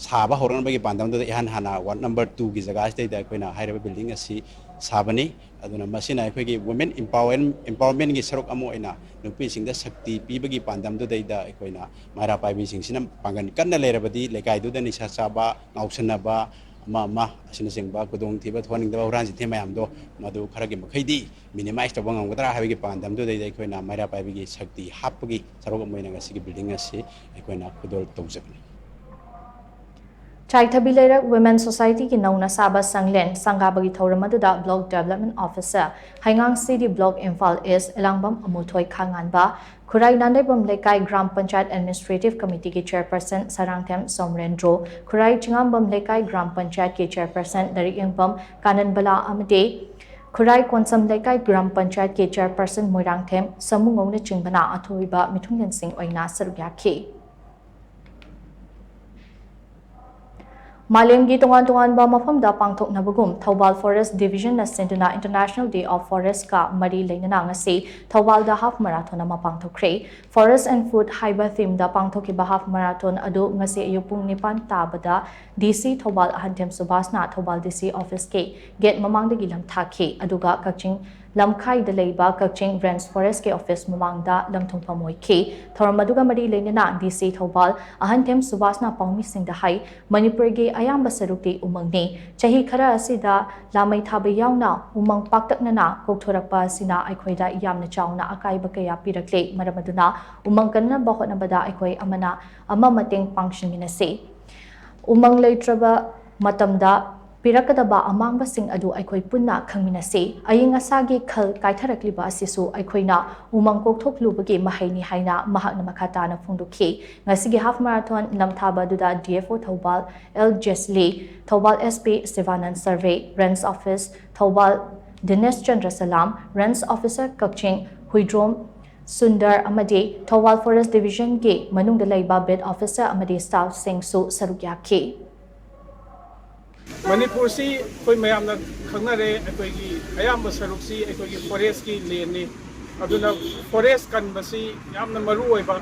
ꯁꯥꯕ ꯍꯧꯔꯛꯅꯕꯒꯤ ꯄꯥꯟꯗꯝꯗꯨꯗ ꯏꯍꯥꯟ ꯍꯥꯟꯅ ꯋꯥꯔꯗ ꯅꯝꯕꯔ ꯇꯨꯒꯤ ꯖꯒꯥꯁꯤꯗꯩꯗ ꯑꯩꯈꯣꯏꯅ ꯍꯥꯏꯔꯤꯕ ꯕꯤꯜꯗꯤꯡ ꯑꯁꯤ ꯁꯥꯕꯅꯤ꯫ ꯑꯗꯨꯅ ꯃꯁꯤꯅ ꯑꯩꯈꯣꯏꯒꯤ ꯋꯨꯃꯦꯟ ꯑꯦꯝꯄꯥꯋꯔ-, ꯑꯦꯝꯄꯥꯋꯔꯃꯦꯟꯒꯤ ꯁꯔꯨꯛ ꯑꯃ ꯑꯣꯏꯅ ꯅꯨꯄꯤꯁꯤꯡꯗ ꯁꯛꯇꯤ ꯄꯤꯕꯒꯤ ꯄꯥꯟꯗꯝꯗꯨꯗꯩꯗ ꯑꯩꯈꯣꯏꯅ ꯃꯩꯔꯥ ꯄꯥꯏꯕꯤꯁꯤꯡꯁꯤꯅ ꯄꯥꯡꯒꯜ ꯀꯟꯅ ꯂꯩꯔꯕꯗꯤ ꯂꯩꯀꯥꯏꯗꯨꯗ ꯅꯤꯁꯥ ꯆꯥꯕ, ꯉꯥꯎꯁꯟꯅꯕ, ꯑꯃ ꯑꯃ ꯑꯁꯤꯅꯆꯤꯡꯕ ꯈꯨꯗꯣꯡꯊꯤꯕ ꯊꯣꯛꯍꯟꯅꯤꯡꯗꯕ ꯍꯨꯔꯥꯟ ꯆꯤꯟꯊꯤ ꯃꯌꯥꯝꯗꯣ ꯃꯗꯨ ꯈꯔꯒꯤ ꯃꯈꯩꯗꯤ ꯃꯤꯅꯤꯃꯥꯏꯁ ꯇꯧꯕ ꯉꯝꯒꯗ꯭ꯔꯥ ꯍꯥꯏꯕꯒꯤ ꯄꯥꯟꯗꯝꯗꯨꯗꯩꯗ ꯑꯩꯈꯣꯏꯅ ꯃꯩꯔꯥ ꯄꯥꯏꯕꯤꯒꯤ ꯁꯛꯇꯤ ꯍꯥꯞꯄꯒꯤ ꯁꯔꯨꯛ ꯑꯃ ꯑꯣꯏꯅ ꯉꯁꯤꯒꯤ ꯕꯤꯜꯗꯤꯡ ꯑꯁꯤ ꯑꯩꯈꯣꯏꯅ ꯈꯨꯗꯣꯜ ꯇꯧꯖꯕꯅꯤ꯫ ꯆꯥꯏꯊꯕꯤ ꯂꯩꯔꯛ ꯋꯤꯃꯦꯟ ꯁꯣꯁꯥꯏꯇꯤꯒꯤ ꯅꯧꯅ ꯁꯥꯕ ꯁꯪꯂꯦꯟ ꯁꯪꯒꯥꯕꯒꯤ ꯊꯧꯔꯝ ꯑꯗꯨꯗ ꯕ꯭ꯂꯣꯛ ꯗꯦꯕꯂꯞꯃꯦꯟ ꯑꯣꯐꯤꯁꯥꯔ, ꯍꯩꯉꯥꯡ city block, Imphal east, Ilangbam Amuthoi Khanganba, Khurai Nandeibam Leikai gram panchayat administrative ꯀꯃꯤꯇꯤꯒꯤ ꯆꯦꯌꯔꯄꯔꯁꯟ ꯁꯔꯥꯡꯊꯦꯝ ꯁꯣꯝꯔꯦꯟꯗ꯭ꯔꯣ, ꯈꯨꯔꯥꯏ ꯆꯤꯉꯥꯝꯕꯝ ꯂꯩꯀꯥꯏ ꯒ꯭ꯔꯥꯝ ꯄꯟꯆꯥꯌꯠꯀꯤ ꯆꯦꯌꯔꯄꯔꯁꯟ ꯂꯥꯏꯔꯤꯛꯌꯦꯡꯕꯝ ꯀꯥꯅꯟꯕꯂꯥ ꯑꯃꯗꯤ ꯈꯨꯔꯥꯏ ꯀꯣꯟꯁꯝ ꯂꯩꯀꯥꯏ ꯒ꯭ꯔꯥꯝ ꯄꯟꯆꯥꯌꯠꯀꯤ ꯆꯤꯌꯔꯄꯔꯁꯟ ꯃꯣꯏꯔꯥꯡꯊꯦꯝ ꯁꯃꯨꯉꯧꯅꯆꯤꯡꯕꯅ ꯑꯊꯣꯏꯕ ꯃꯤꯊꯨꯡꯂꯦꯟꯁꯤꯡ ꯑꯣꯏꯅ ꯁꯔꯨꯛ ꯌꯥꯈꯤ꯫ ꯃꯥꯂꯦꯝꯒꯤ ꯇꯣꯉꯥꯟ ꯇꯣꯉꯥꯟꯕ ꯃꯐꯝꯗ ꯄꯥꯡꯊꯣꯛꯅꯕꯒꯨꯝ ꯊꯧꯕꯥꯜ ꯐꯣꯔꯦꯁ ꯗꯤꯕꯤꯖꯟꯅ ꯁꯤꯟꯗꯨꯅ International Day of Forestꯀ ꯃꯔꯤ ꯂꯩꯅꯅ ꯉꯁꯤ ꯊꯧꯕꯥꯜꯗ ꯍꯥꯐ ꯃꯔꯥꯊꯣꯟ ꯑꯃ ꯄꯥꯡꯊꯣꯛꯈ꯭ꯔꯦ꯫ Forest and Food ꯍꯥꯏꯕ ꯊꯤꯝꯗ ꯄꯥꯡꯊꯣꯛꯈꯤꯕ ꯍꯥꯐ ꯃꯔꯥꯊꯣꯟ ꯑꯗꯨ ꯉꯁꯤ ꯑꯌꯨꯛ ꯄꯨꯡ ꯅꯤꯄꯥꯟ ꯇꯥꯕꯗ ꯗꯤ ꯁꯤ ꯊꯧꯕꯥꯜ ꯑꯍꯟꯊꯦꯝ ꯁꯨꯕꯥꯁꯅ ꯊꯧꯕꯥꯜ ꯗꯤ ꯁꯤ ꯑꯣꯐꯤꯁꯀꯤ ꯒꯦꯠ ꯃꯃꯥꯡꯗꯒꯤ ꯂꯝꯊꯥꯈꯤ꯫ ꯑꯗꯨꯒ ꯀꯛꯆꯤꯡ ꯂꯝꯈꯥꯏꯗ ꯂꯩꯕ ꯀꯛꯆꯤꯡ ꯔꯦꯟꯖ ꯐꯣꯔꯦꯁꯀꯤ ꯑꯣꯐꯤꯁ ꯃꯃꯥꯡꯗ ꯂꯝꯊꯨꯡꯐꯝ ꯑꯣꯏꯈꯤ꯫ ꯊꯧꯔꯝ ꯑꯗꯨꯒ ꯃꯔꯤ ꯂꯩꯅꯅ ꯗꯤ ꯁꯤ ꯊꯧꯕꯥꯜ ꯑꯍꯟꯊꯦꯝ ꯁꯨꯕꯥꯁꯅ ꯄꯥꯎꯃꯤꯁꯤꯡꯗ ꯍꯥꯏ, ꯃꯅꯤꯄꯨꯔꯒꯤ ꯑꯌꯥꯝꯕ ꯁꯔꯨꯛꯇꯤ ꯎꯃꯪꯅꯤ꯫ ꯆꯍꯤ ꯈꯔ ꯑꯁꯤꯗ ꯂꯥꯃꯩ ꯊꯥꯕ ꯌꯥꯎꯅ ꯎꯃꯪ ꯄꯥꯛꯇꯛꯅꯅ ꯀꯣꯛꯊꯣꯔꯛꯄ ꯑꯁꯤꯅ ꯑꯩꯈꯣꯏꯗ ꯌꯥꯝꯅ ꯆꯥꯎꯅ ꯑꯀꯥꯏꯕ ꯀꯌꯥ ꯄꯤꯔꯛꯂꯦ꯫ ꯃꯔꯝ ꯑꯗꯨꯅ ꯎꯃꯪ ꯀꯟꯅꯕ ꯍꯣꯠꯅꯕꯗ ꯑꯩꯈꯣꯏ ꯑꯃꯅ ꯑꯃ ꯃꯇꯦꯡ ꯄꯥꯡꯁꯤꯟꯃꯤꯟꯅꯁꯤ꯫ ꯎꯃꯪ ꯂꯩꯇ꯭ꯔꯕ ꯃꯇꯝꯗ ꯄꯤꯔꯛꯀꯗꯕ ꯑꯃꯥꯡꯕꯁꯤꯡ ꯑꯗꯨ ꯑꯩꯈꯣꯏ ꯄꯨꯟꯅ ꯈꯪꯃꯤꯟꯅꯁꯤ꯫ ꯑꯏꯪ ꯑꯁꯥꯒꯤ ꯈꯜ ꯀꯥꯏꯊꯔꯛꯂꯤꯕ ꯑꯁꯤꯁꯨ ꯑꯩꯈꯣꯏꯅ ꯎꯃꯪ ꯀꯣꯛꯊꯣꯛꯂꯨꯕꯒꯤ ꯃꯍꯩꯅꯤ ꯍꯥꯏꯅ ꯃꯍꯥꯛꯅ ꯃꯈꯥ ꯇꯥꯅ ꯐꯣꯡꯗꯣꯛꯈꯤ꯫ ꯉꯁꯤꯒꯤ ꯍꯥꯐ ꯃꯥꯔꯥꯊꯣꯟ ꯂꯝꯊꯥꯕ ꯑꯗꯨꯗ D F O Thoubal L Jesly, Thoubal S P Sivanan survey, range office Thoubal Dinesh Chandra Salam, range officer Kakching Huidrom Sundar ꯑꯃꯗꯤ ꯊꯧꯕꯥꯜ ꯐꯣꯔꯦꯁ ꯗꯤꯕꯤꯖꯟꯒꯤ ꯃꯅꯨꯡꯗ ꯂꯩꯕ ꯕꯤꯠ ꯑꯣꯐꯤꯁꯔ ꯑꯃꯗꯤ ꯁ꯭ꯇꯥꯐꯁꯤꯡꯁꯨ ꯁꯔꯨꯛ ꯌꯥꯈꯤ꯫ ꯃꯅꯤꯄꯨꯔꯁꯤ ꯑꯩꯈꯣꯏ ꯃꯌꯥꯝꯅ ꯈꯪꯅꯔꯦ, ꯑꯩꯈꯣꯏꯒꯤ ꯑꯌꯥꯝꯕ ꯁꯔꯨꯛꯁꯤ ꯑꯩꯈꯣꯏꯒꯤ ꯐꯣꯔꯦꯁꯀꯤ ꯂꯦꯟꯅꯤ꯫ ꯑꯗꯨꯅ ꯐꯣꯔꯦꯁ ꯀꯟꯕꯁꯤ ꯌꯥꯝꯅ ꯃꯔꯨ ꯑꯣꯏꯕ,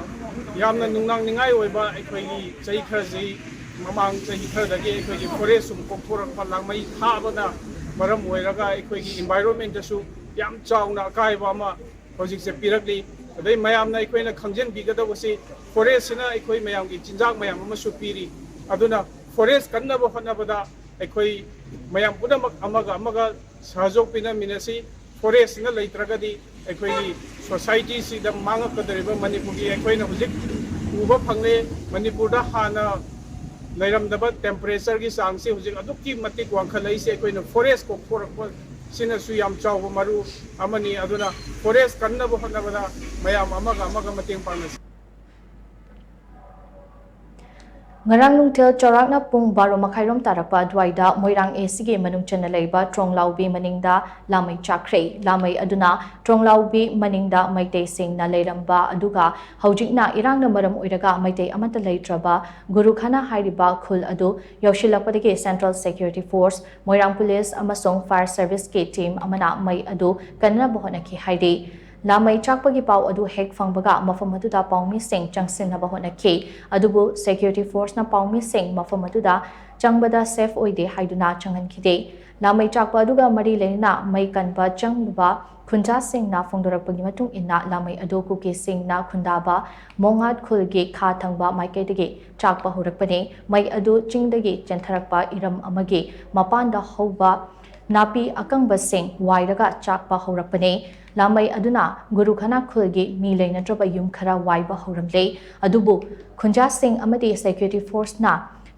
ꯌꯥꯝꯅ ꯅꯨꯡꯅꯥꯡꯅꯤꯡꯉꯥꯏ ꯑꯣꯏꯕ, ꯑꯩꯈꯣꯏꯒꯤ ꯆꯍꯤ ꯈꯔꯁꯤ, ꯃꯃꯥꯡ ꯆꯍꯤ ꯈꯔꯗꯒꯤ ꯑꯩꯈꯣꯏꯒꯤ ꯐꯣꯔꯦꯁ ꯁꯨꯝ ꯀꯣꯛꯊꯣꯔꯛꯄ, ꯂꯥꯡꯃꯩ ꯊꯥꯕꯅ ꯃꯔꯝ ꯑꯣꯏꯔꯒ ꯑꯩꯈꯣꯏꯒꯤ ꯏꯟꯚꯥꯏꯔꯣꯟꯃꯦꯟꯗꯁꯨ ꯌꯥꯝ ꯆꯥꯎꯅ ꯑꯀꯥꯏꯕ ꯑꯃ ꯍꯧꯖꯤꯛꯁꯦ ꯄꯤꯔꯛꯂꯤ꯫ ꯑꯗꯩ ꯃꯌꯥꯝꯅ ꯑꯩꯈꯣꯏꯅ ꯈꯪꯖꯤꯟꯕꯤꯒꯗꯧꯕꯁꯤ, ꯐꯣꯔꯦꯁꯁꯤꯅ ꯑꯩꯈꯣꯏ ꯃꯌꯥꯝꯒꯤ ꯆꯤꯟꯖꯥꯛ ꯃꯌꯥꯝ ꯑꯃꯁꯨ ꯄꯤꯔꯤ꯫ ꯑꯗꯨꯅ ꯐꯣꯔꯦꯁ ꯀꯟꯅꯕ ꯍꯣꯠꯅꯕꯗ ꯑꯩꯈꯣꯏ ꯃꯌꯥꯝ ꯄꯨꯝꯅꯃꯛ ꯑꯃꯒ ꯑꯃꯒ ꯁꯍꯌꯣꯒ ꯄꯤꯅꯃꯤꯟꯅꯁꯤ꯫ ꯐꯣꯔꯦꯁꯁꯤꯅ ꯂꯩꯇ꯭ꯔꯒꯗꯤ ꯑꯩꯈꯣꯏꯒꯤ ꯁꯣꯁꯥꯏꯇꯤꯁꯤꯗ ꯃꯥꯡꯉꯛꯀꯗꯧꯔꯤꯕ ꯃꯅꯤꯄꯨꯔꯒꯤ ꯑꯩꯈꯣꯏꯅ ꯍꯧꯖꯤꯛ ꯎꯕ ꯐꯪꯂꯦ, ꯃꯅꯤꯄꯨꯔꯗ ꯍꯥꯟꯅ ꯂꯩꯔꯝꯗꯕ ꯇꯦꯝꯄꯔꯦꯆꯔꯒꯤ ꯆꯥꯡꯁꯤ ꯍꯧꯖꯤꯛ ꯑꯗꯨꯛꯀꯤ ꯃꯇꯤꯛ ꯋꯥꯡꯈꯠꯂꯛꯏꯁꯦ ꯑꯩꯈꯣꯏꯅ ꯐꯣꯔꯦꯁ ꯀꯣꯛꯊꯣꯔꯛꯄ ꯁꯤꯅꯁꯨ ꯌꯥꯝ ꯆꯥꯎꯕ ꯃꯔꯨ ꯑꯃꯅꯤ꯫ ꯑꯗꯨꯅ ꯐꯣꯔꯦꯁ ꯀꯟꯅꯕ ꯍꯣꯠꯅꯕꯗ ꯃꯌꯥꯝ ꯑꯃꯒ ꯑꯃꯒ ꯃꯇꯦꯡ ꯄꯥꯡꯅꯁꯤ꯫ ꯉꯔꯥꯡ ꯅꯨꯡꯊꯤꯜ ꯆꯥꯎꯔꯥꯛꯅ ꯄꯨꯡ ꯕꯥꯔꯣ ꯃꯈꯥꯏꯔꯣꯝ ꯇꯥꯔꯛꯄ ꯑꯗꯨꯋꯥꯏꯗ ꯃꯣꯏꯔꯥꯡ ꯑꯦ ꯁꯤꯒꯤ ꯃꯅꯨꯡ ꯆꯟꯅ ꯂꯩꯕ ꯇ꯭ꯔꯣꯡꯂꯥꯎꯕꯤ ꯃꯅꯤꯡꯗ ꯂꯥꯃꯩ ꯆꯥꯛꯈ꯭ꯔꯦ꯫ ꯂꯥꯃꯩ ꯑꯗꯨꯅ ꯇ꯭ꯔꯣꯡꯂꯥꯎꯕꯤ ꯃꯅꯤꯡꯗ ꯃꯩꯇꯩꯁꯤꯡꯅ ꯂꯩꯔꯝꯕ ꯑꯗꯨꯒ ꯍꯧꯖꯤꯛꯅ ꯏꯔꯥꯡꯅ ꯃꯔꯝ ꯑꯣꯏꯔꯒ ꯃꯩꯇꯩ ꯑꯃꯠꯇ ꯂꯩꯇ꯭ꯔꯕ ꯒꯨꯔꯨꯈꯅꯥ ꯍꯥꯏꯔꯤꯕ ꯈꯨꯜ ꯑꯗꯨ ꯌꯧꯁꯤꯜꯂꯛꯄꯗꯒꯤ Central Security Force, ꯃꯣꯏꯔꯥꯡ Police ꯑꯃꯁꯨꯡ Fire Serviceꯀꯤ team ꯑꯃꯅ ꯃꯩ ꯑꯗꯨ ꯀꯟꯅꯕ ꯍꯣꯠꯅꯈꯤ ꯍꯥꯏꯔꯤ꯫ ꯂꯥꯃꯩ ꯆꯥꯛꯄꯒꯤ ꯄꯥꯎ ꯑꯗꯨ ꯍꯦꯛ ꯐꯪꯕꯒ ꯃꯐꯝ ꯑꯗꯨꯗ ꯄꯥꯎꯃꯤꯁꯤꯡ ꯆꯪꯁꯤꯟꯅꯕ ꯍꯣꯠꯅꯈꯤ, ꯑꯗꯨꯕꯨ Security Forceꯅ ꯄꯥꯎꯃꯤꯁꯤꯡ ꯃꯐꯝ ꯑꯗꯨꯗ ꯆꯪꯕꯗ safe ꯑꯣꯏꯗꯦ ꯍꯥꯏꯗꯨꯅ ꯆꯪꯍꯟꯈꯤꯗꯦ꯫ ꯂꯥꯃꯩ ꯆꯥꯛꯄ ꯑꯗꯨꯒ ꯃꯔꯤ ꯂꯩꯅꯅ ꯃꯩ ꯀꯟꯕ ꯆꯪꯂꯨꯕ ꯈꯨꯟꯖꯥꯁꯤꯡꯅ ꯐꯣꯡꯗꯣꯔꯛꯄꯒꯤ ꯃꯇꯨꯡ ꯏꯟꯅ, ꯂꯥꯃꯩ ꯑꯗꯨ ꯀꯨꯀꯤꯁꯤꯡꯅ ꯈꯨꯟꯗꯥꯕ ꯃꯣꯉꯥꯠ ꯈꯨꯜꯒꯤ ꯈꯥ ꯊꯪꯕ ꯃꯥꯏꯀꯩꯗꯒꯤ ꯆꯥꯛꯄ ꯍꯧꯔꯛꯄꯅꯤ꯫ ꯃꯩ ꯑꯗꯨ ꯆꯤꯡꯗꯒꯤ ꯆꯦꯟꯊꯔꯛꯄ ꯏꯔꯝ ꯑꯃꯒꯤ ꯃꯄꯥꯟꯗ ꯍꯧꯕ ꯅꯥꯄꯤ ꯑꯀꯪꯕꯁꯤꯡ ꯋꯥꯏꯔꯒ ꯆꯥꯛꯄ ꯍꯧꯔꯛꯄꯅꯤ꯫ ꯂꯥꯃꯩ ꯑꯗꯨꯅ ꯒꯨꯔꯨꯈꯅꯥ ꯈꯨꯜꯒꯤ ꯃꯤ ꯂꯩꯅꯗ꯭ꯔꯕ ꯌꯨꯝ ꯈꯔ ꯋꯥꯏꯕ ꯍꯧꯔꯝꯂꯦ, ꯑꯗꯨꯕꯨ ꯈꯨꯟꯖꯥꯁꯤꯡ ꯑꯃꯗꯤ Security Forceꯅ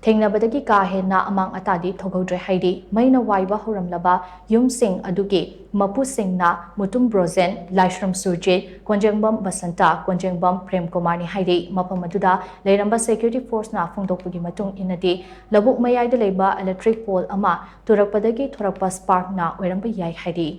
ꯊꯦꯡꯅꯕꯗꯒꯤ ꯀꯥ ꯍꯦꯟꯅ ꯑꯃꯥꯡ ꯑꯇꯥꯗꯤ ꯊꯣꯛꯍꯧꯗ꯭ꯔꯦ ꯍꯥꯏꯔꯤ꯫ ꯃꯩꯅ ꯋꯥꯏꯕ ꯍꯧꯔꯝꯂꯕ ꯌꯨꯝꯁꯤꯡ ꯑꯗꯨꯒꯤ ꯃꯄꯨꯁꯤꯡꯅ ꯃꯨꯇꯨꯝ ꯕ꯭ꯔꯣꯖꯦꯟ, ꯂꯥꯏꯁ꯭ꯔꯝ ꯁꯨꯔꯖꯤꯠ, ꯀꯣꯟꯖꯦꯡꯕꯝ ꯕꯁꯟꯇ, ꯀꯣꯟꯖꯦꯡꯕꯝ ꯄ꯭ꯔꯦꯝ ꯀꯨꯃꯥꯔꯅꯤ ꯍꯥꯏꯔꯤ꯫ ꯃꯐꯝ ꯑꯗꯨꯗ ꯂꯩꯔꯝꯕ Security Forceꯅ ꯐꯣꯡꯗꯣꯛꯄꯒꯤ ꯃꯇꯨꯡ ꯏꯟꯅꯗꯤ, ꯂꯧꯕꯨꯛ ꯃꯌꯥꯏꯗ ꯂꯩꯕ electric pole ꯑꯃ ꯇꯨꯔꯛꯄꯗꯒꯤ ꯊꯣꯔꯛꯄ sparkꯅ ꯑꯣꯏꯔꯝꯕ ꯌꯥꯏ ꯍꯥꯏꯔꯤ꯫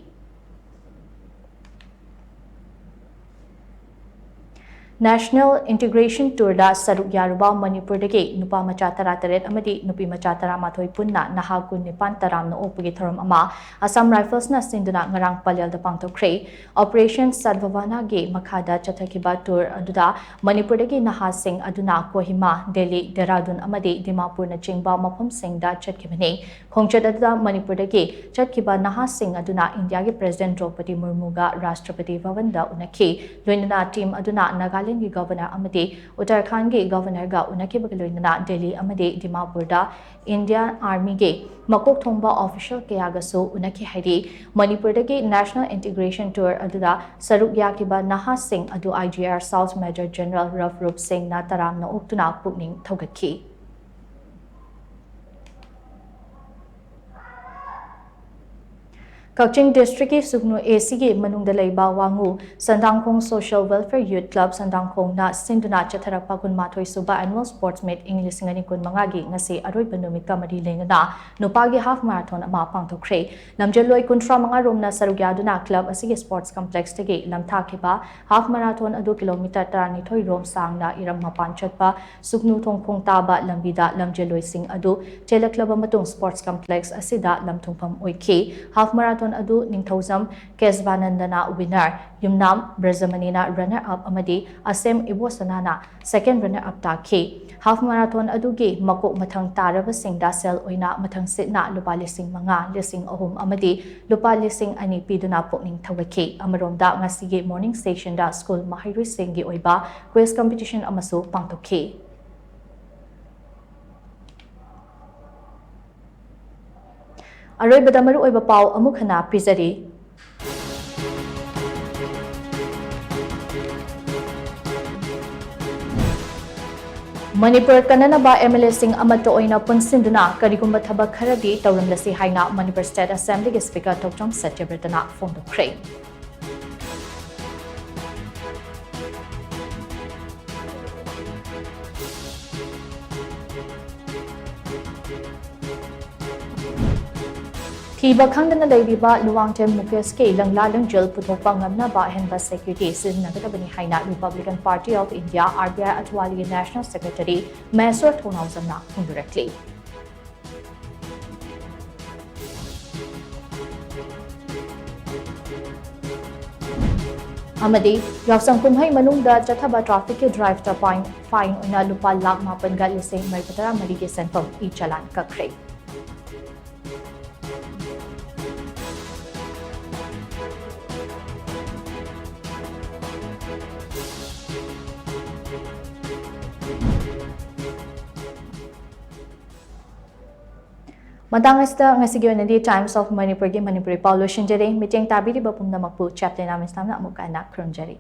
National Integration Tourꯗ ꯁꯔꯨꯛ ꯌꯥꯔꯨꯕ ꯃꯅꯤꯄꯨꯔꯗꯒꯤ ꯅꯨꯄꯥ ꯃꯆꯥ ꯇꯔꯥꯇꯔꯦꯠ ꯑꯃꯗꯤ ꯅꯨꯄꯤ ꯃꯆꯥ ꯇꯔꯥꯃꯥꯊꯣꯏ ꯄꯨꯟꯅ ꯅꯍꯥ ꯀꯨꯟꯅꯤꯄꯥꯟ ꯇꯔꯥꯝꯅ ꯑꯣꯛꯄꯒꯤ ꯊꯧꯔꯝ ꯑꯃ Assam Riflesꯅ ꯁꯤꯟꯗꯨꯅ ꯉꯔꯥꯡ ꯄꯂꯦꯜꯗ ꯄꯥꯡꯊꯣꯛꯈ꯭ꯔꯦ꯫ Operation Sadbhavanaꯒꯤ ꯃꯈꯥꯗ ꯆꯠꯊꯈꯤꯕ tour ꯑꯗꯨꯗ ꯃꯅꯤꯄꯨꯔꯗꯒꯤ ꯅꯍꯥꯁꯤꯡ ꯑꯗꯨꯅ ꯀꯣꯍꯤꯃꯥ, ꯗꯦꯜꯂꯤ, ꯗꯦꯔꯥꯗꯨꯟ ꯑꯃꯗꯤ ꯗꯤꯃꯥꯄꯨꯔꯅꯆꯤꯡꯕ ꯃꯐꯝꯁꯤꯡꯗ ꯆꯠꯈꯤꯕꯅꯤ꯫ ꯈꯣꯡꯆꯠ ꯑꯗꯨꯗ ꯃꯅꯤꯄꯨꯔꯗꯒꯤ ꯆꯠꯈꯤꯕ ꯅꯍꯥꯁꯤꯡ ꯑꯗꯨꯅ ꯏꯟꯗꯤꯌꯥꯒꯤ President ꯗ꯭ꯔꯧꯄꯗꯤ ꯃꯨꯔꯃꯨꯒ ꯔꯥꯁꯇ꯭ꯔꯄꯇꯤ ꯚꯕꯟꯗ ꯎꯅꯈꯤ꯫ ꯂꯣꯏꯅꯅ team ꯑꯗꯨꯅ ꯅꯥꯒꯥꯂꯦꯟꯗꯒꯤ Governor ꯑꯃꯗꯤ ꯎꯠꯇꯔꯈꯥꯟꯗꯒꯤ Governorꯒ ꯎꯅꯈꯤꯕꯒ ꯂꯣꯏꯅꯅ ꯗꯦꯜꯂꯤ ꯑꯃꯗꯤ ꯗꯤꯃꯥꯄꯨꯔꯗ Indian Armyꯒꯤ ꯃꯀꯣꯛ ꯊꯣꯡꯕ official ꯀꯌꯥꯒꯁꯨ ꯎꯅꯈꯤ ꯍꯥꯏꯔꯤ꯫ ꯃꯅꯤꯄꯨꯔꯗꯒꯤ National Integration Tour ꯑꯗꯨꯗ ꯁꯔꯨꯛ ꯌꯥꯈꯤꯕ ꯅꯍꯥꯁꯤꯡ ꯑꯗꯨ I G R South Major General rough roof ꯁꯤꯡꯅ ꯇꯔꯥꯝꯅ ꯑꯣꯛꯇꯨꯅ ꯄꯨꯛꯅꯤꯡ ꯊꯧꯒꯠꯈꯤ꯫ ꯀꯛꯆꯤꯡ ꯗꯤꯁꯇ꯭ꯔꯤꯛꯀꯤ ꯁꯨꯒꯅꯨ ꯑꯦ ꯁꯤꯒꯤ ꯃꯅꯨꯡꯗ ꯂꯩꯕ ꯋꯥꯉꯨ ꯁꯟꯗꯥꯡꯈꯣꯡ ꯁꯣꯁꯤꯌꯦꯜ ꯋꯦꯜꯐꯤꯌꯔ ꯌꯨꯠ ꯀ꯭ꯂꯕ ꯁꯟꯗꯥꯡꯈꯣꯡꯅ ꯁꯤꯟꯗꯨꯅ ꯆꯠꯊꯔꯛꯄ ꯀꯨꯟꯃꯥꯊꯣꯏ ꯁꯨꯕ ꯑꯦꯅꯨꯋꯦꯜ ꯁ꯭ꯄꯣꯔꯠꯁ ꯃꯤꯠ ꯏꯪ ꯂꯤꯁꯤꯡ ꯑꯅꯤ ꯀꯨꯟꯃꯉꯥꯒꯤ ꯉꯁꯤ ꯑꯔꯣꯏꯕ ꯅꯨꯃꯤꯠꯀ ꯃꯔꯤ ꯂꯩꯅꯅ ꯅꯨꯄꯥꯒꯤ ꯍꯥꯐ ꯃꯥꯔꯥꯊꯣꯟ ꯑꯃ ꯄꯥꯡꯊꯣꯛꯈ꯭ꯔꯦ꯫ ꯂꯝꯖꯦꯜꯂꯣꯏ ꯀꯨꯟꯊ꯭ꯔꯥ ꯃꯉꯥ ꯔꯣꯝꯅ ꯁꯔꯨꯛ ꯌꯥꯗꯨꯅ ꯀ꯭ꯂꯕ ꯑꯁꯤꯒꯤ ꯁ꯭ꯄꯣꯔꯠꯁ ꯀꯝꯄ꯭ꯂꯦꯛꯁꯇꯒꯤ ꯂꯝꯊꯥꯈꯤꯕ ꯍꯥꯐ ꯃꯥꯔꯥꯊꯣꯟ ꯑꯗꯨ ꯀꯤꯂꯣꯃꯤꯇꯔ ꯇꯔꯥꯅꯤꯊꯣꯏ ꯔꯣꯝ ꯁꯥꯡꯅ ꯏꯔꯝ ꯃꯄꯥꯟ ꯆꯠꯄ ꯁꯨꯒꯅꯨ ꯊꯣꯡꯈꯣꯡ ꯇꯥꯕ ꯂꯝꯕꯤꯗ ꯂꯝꯖꯦꯜꯂꯣꯏꯁꯤꯡ ꯑꯗꯨ ꯆꯦꯜꯂꯛꯂꯕ ꯃꯇꯨꯡ ꯁ꯭ꯄꯣꯔꯠꯁ ꯀꯝꯄ꯭ꯂꯦꯛꯁ ꯑꯁꯤꯗ ꯂꯝꯊꯨꯡꯐꯝ ꯑꯣꯏꯈꯤ꯫ ꯍꯥꯐ ꯃꯥꯔꯥꯊꯣꯟ ꯑꯗꯨ ꯅꯤꯡꯊꯧꯖꯝ ꯀꯦꯁꯕꯥꯅꯟꯗꯅ ꯋꯤꯅꯔ, ꯌꯨꯝꯅꯥꯝ ꯕ꯭ꯔꯖꯃꯅꯤꯅ ꯔꯟꯅꯔ ꯑꯞ ꯑꯃꯗꯤ ꯑꯁꯦꯝ ꯏꯕꯣꯁꯅꯥꯅ ꯁꯦꯀꯦꯟ ꯔꯟꯅꯔ ꯑꯞ ꯇꯥꯈꯤ꯫ ꯍꯥꯐ ꯃꯥꯔꯥꯊꯣꯟ ꯑꯗꯨꯒꯤ ꯃꯀꯣꯛ ꯃꯊꯪ ꯇꯥꯔꯕꯁꯤꯡꯗ ꯁꯦꯜ ꯑꯣꯏꯅ ꯃꯊꯪꯁꯤꯠꯅ ꯂꯨꯄꯥ ꯂꯤꯁꯤꯡ ꯃꯉꯥ, ꯂꯤꯁꯤꯡ ꯑꯍꯨꯝ ꯑꯃꯗꯤ ꯂꯨꯄꯥ ꯂꯤꯁꯤꯡ ꯑꯅꯤ ꯄꯤꯗꯨꯅ ꯄꯨꯛꯅꯤꯡ ꯊꯧꯒꯠꯈꯤ꯫ ꯑꯃꯔꯣꯝꯗ ꯉꯁꯤꯒꯤ ꯃꯣꯔꯅꯤꯡ ꯁꯦꯁꯟꯗ ꯁ꯭ꯀꯨꯜ ꯃꯍꯩꯔꯣꯏꯁꯤꯡꯒꯤ ꯑꯣꯏꯕ ꯀ꯭ꯋꯤꯖ ꯀꯝꯄꯤꯇꯤꯁꯟ ꯑꯃꯁꯨ ꯄꯥꯡꯊꯣꯛꯈꯤ꯫ ꯑꯔꯣꯏꯕꯗ ꯃꯔꯨꯑꯣꯏꯕ ꯄꯥꯎ ꯑꯃꯨꯛ ꯍꯟꯅ ꯄꯤꯖꯔꯤ꯫ ꯃꯅꯤꯄꯨꯔ ꯀꯟꯅꯅꯕ ꯑꯦꯝ ꯑꯦꯜ ꯑꯦꯁꯤꯡ ꯑꯃꯠꯇ ꯑꯣꯏꯅ ꯄꯨꯟꯁꯤꯟꯗꯨꯅ ꯀꯔꯤꯒꯨꯝꯕ ꯊꯕꯛ ꯈꯔꯗꯤ ꯇꯧꯔꯝꯂꯁꯤ ꯍꯥꯏꯅ ꯃꯅꯤꯄꯨꯔ ꯁ꯭ꯇꯦꯠ ꯑꯦꯁꯦꯝꯕ꯭ꯂꯤꯒꯤ ꯁ꯭ꯄꯤꯀꯔ ꯊꯣꯛꯆꯣꯝ ꯁꯇ꯭ꯌꯕ꯭ꯔꯇꯅ ꯐꯣꯡꯗꯣꯛꯈ꯭ꯔꯦ꯫ ꯊꯤꯕ ꯈꯪꯗꯅ ꯂꯩꯔꯤꯕ ꯂꯨꯋꯥꯡꯊꯦꯝ ꯃꯨꯀꯦꯁꯀꯤ ꯂꯪꯂꯥ ꯂꯪꯖꯦꯜ ꯄꯨꯊꯣꯛꯄ ꯉꯝꯅꯕ ꯑꯍꯦꯟꯕ ꯁꯦꯀ꯭ꯌꯨꯔꯤꯇꯤ ꯁꯤꯖꯤꯟꯅꯒꯗꯕꯅꯤ ꯍꯥꯏꯅ republican party of India, R P I, ꯑꯊꯋꯥꯂꯤꯒꯤ ꯅꯦꯁꯅꯦꯜ ꯁꯦꯀ꯭ꯔꯦꯇꯔꯤ ꯃꯍꯦꯁ꯭ꯋꯔ ꯊꯧꯅꯥꯎꯖꯝꯅ ꯐꯣꯡꯗꯣꯔꯛꯂꯤ꯫ ꯑꯃꯗꯤ ꯌꯥꯎꯁꯪ ꯀꯨꯝꯍꯩ ꯃꯅꯨꯡꯗ ꯆꯠꯊꯕ ꯇ꯭ꯔꯥꯐꯤꯛꯀꯤ ꯗ꯭ꯔꯥꯏꯚꯇ ꯐꯥꯏꯟ, ꯐꯥꯏꯟ ꯑꯣꯏꯅ ꯂꯨꯄꯥ ꯂꯥꯈ ꯃꯥꯄꯟꯒ ꯂꯤꯁꯤꯡ ꯃꯔꯤꯐꯨ ꯇꯔꯥ ꯃꯔꯤꯒꯤ ꯁꯦꯟꯐꯝ ꯏ ꯆꯂꯥꯟ ꯀꯛꯈ꯭ꯔꯦ꯫ ꯃꯇꯥꯡ ꯑꯁꯤꯗ ꯉꯁꯤꯒꯤ ꯑꯣꯏꯅꯗꯤ Times of Manipurꯒꯤ ꯃꯅꯤꯄꯨꯔꯤ ꯄꯥꯎ ꯂꯣꯏꯁꯤꯟꯖꯔꯦ꯫ ꯃꯤꯠꯌꯦꯡ ꯇꯥꯕꯤꯔꯤꯕ ꯄꯨꯝꯅꯃꯛꯄꯨ ꯆꯦꯞꯇꯦꯅꯥ ꯃꯤꯁꯅꯥꯝꯅ ꯑꯃꯨꯛꯀ ꯍꯟꯅ ꯈꯨꯔꯨꯝꯖꯔꯤ꯫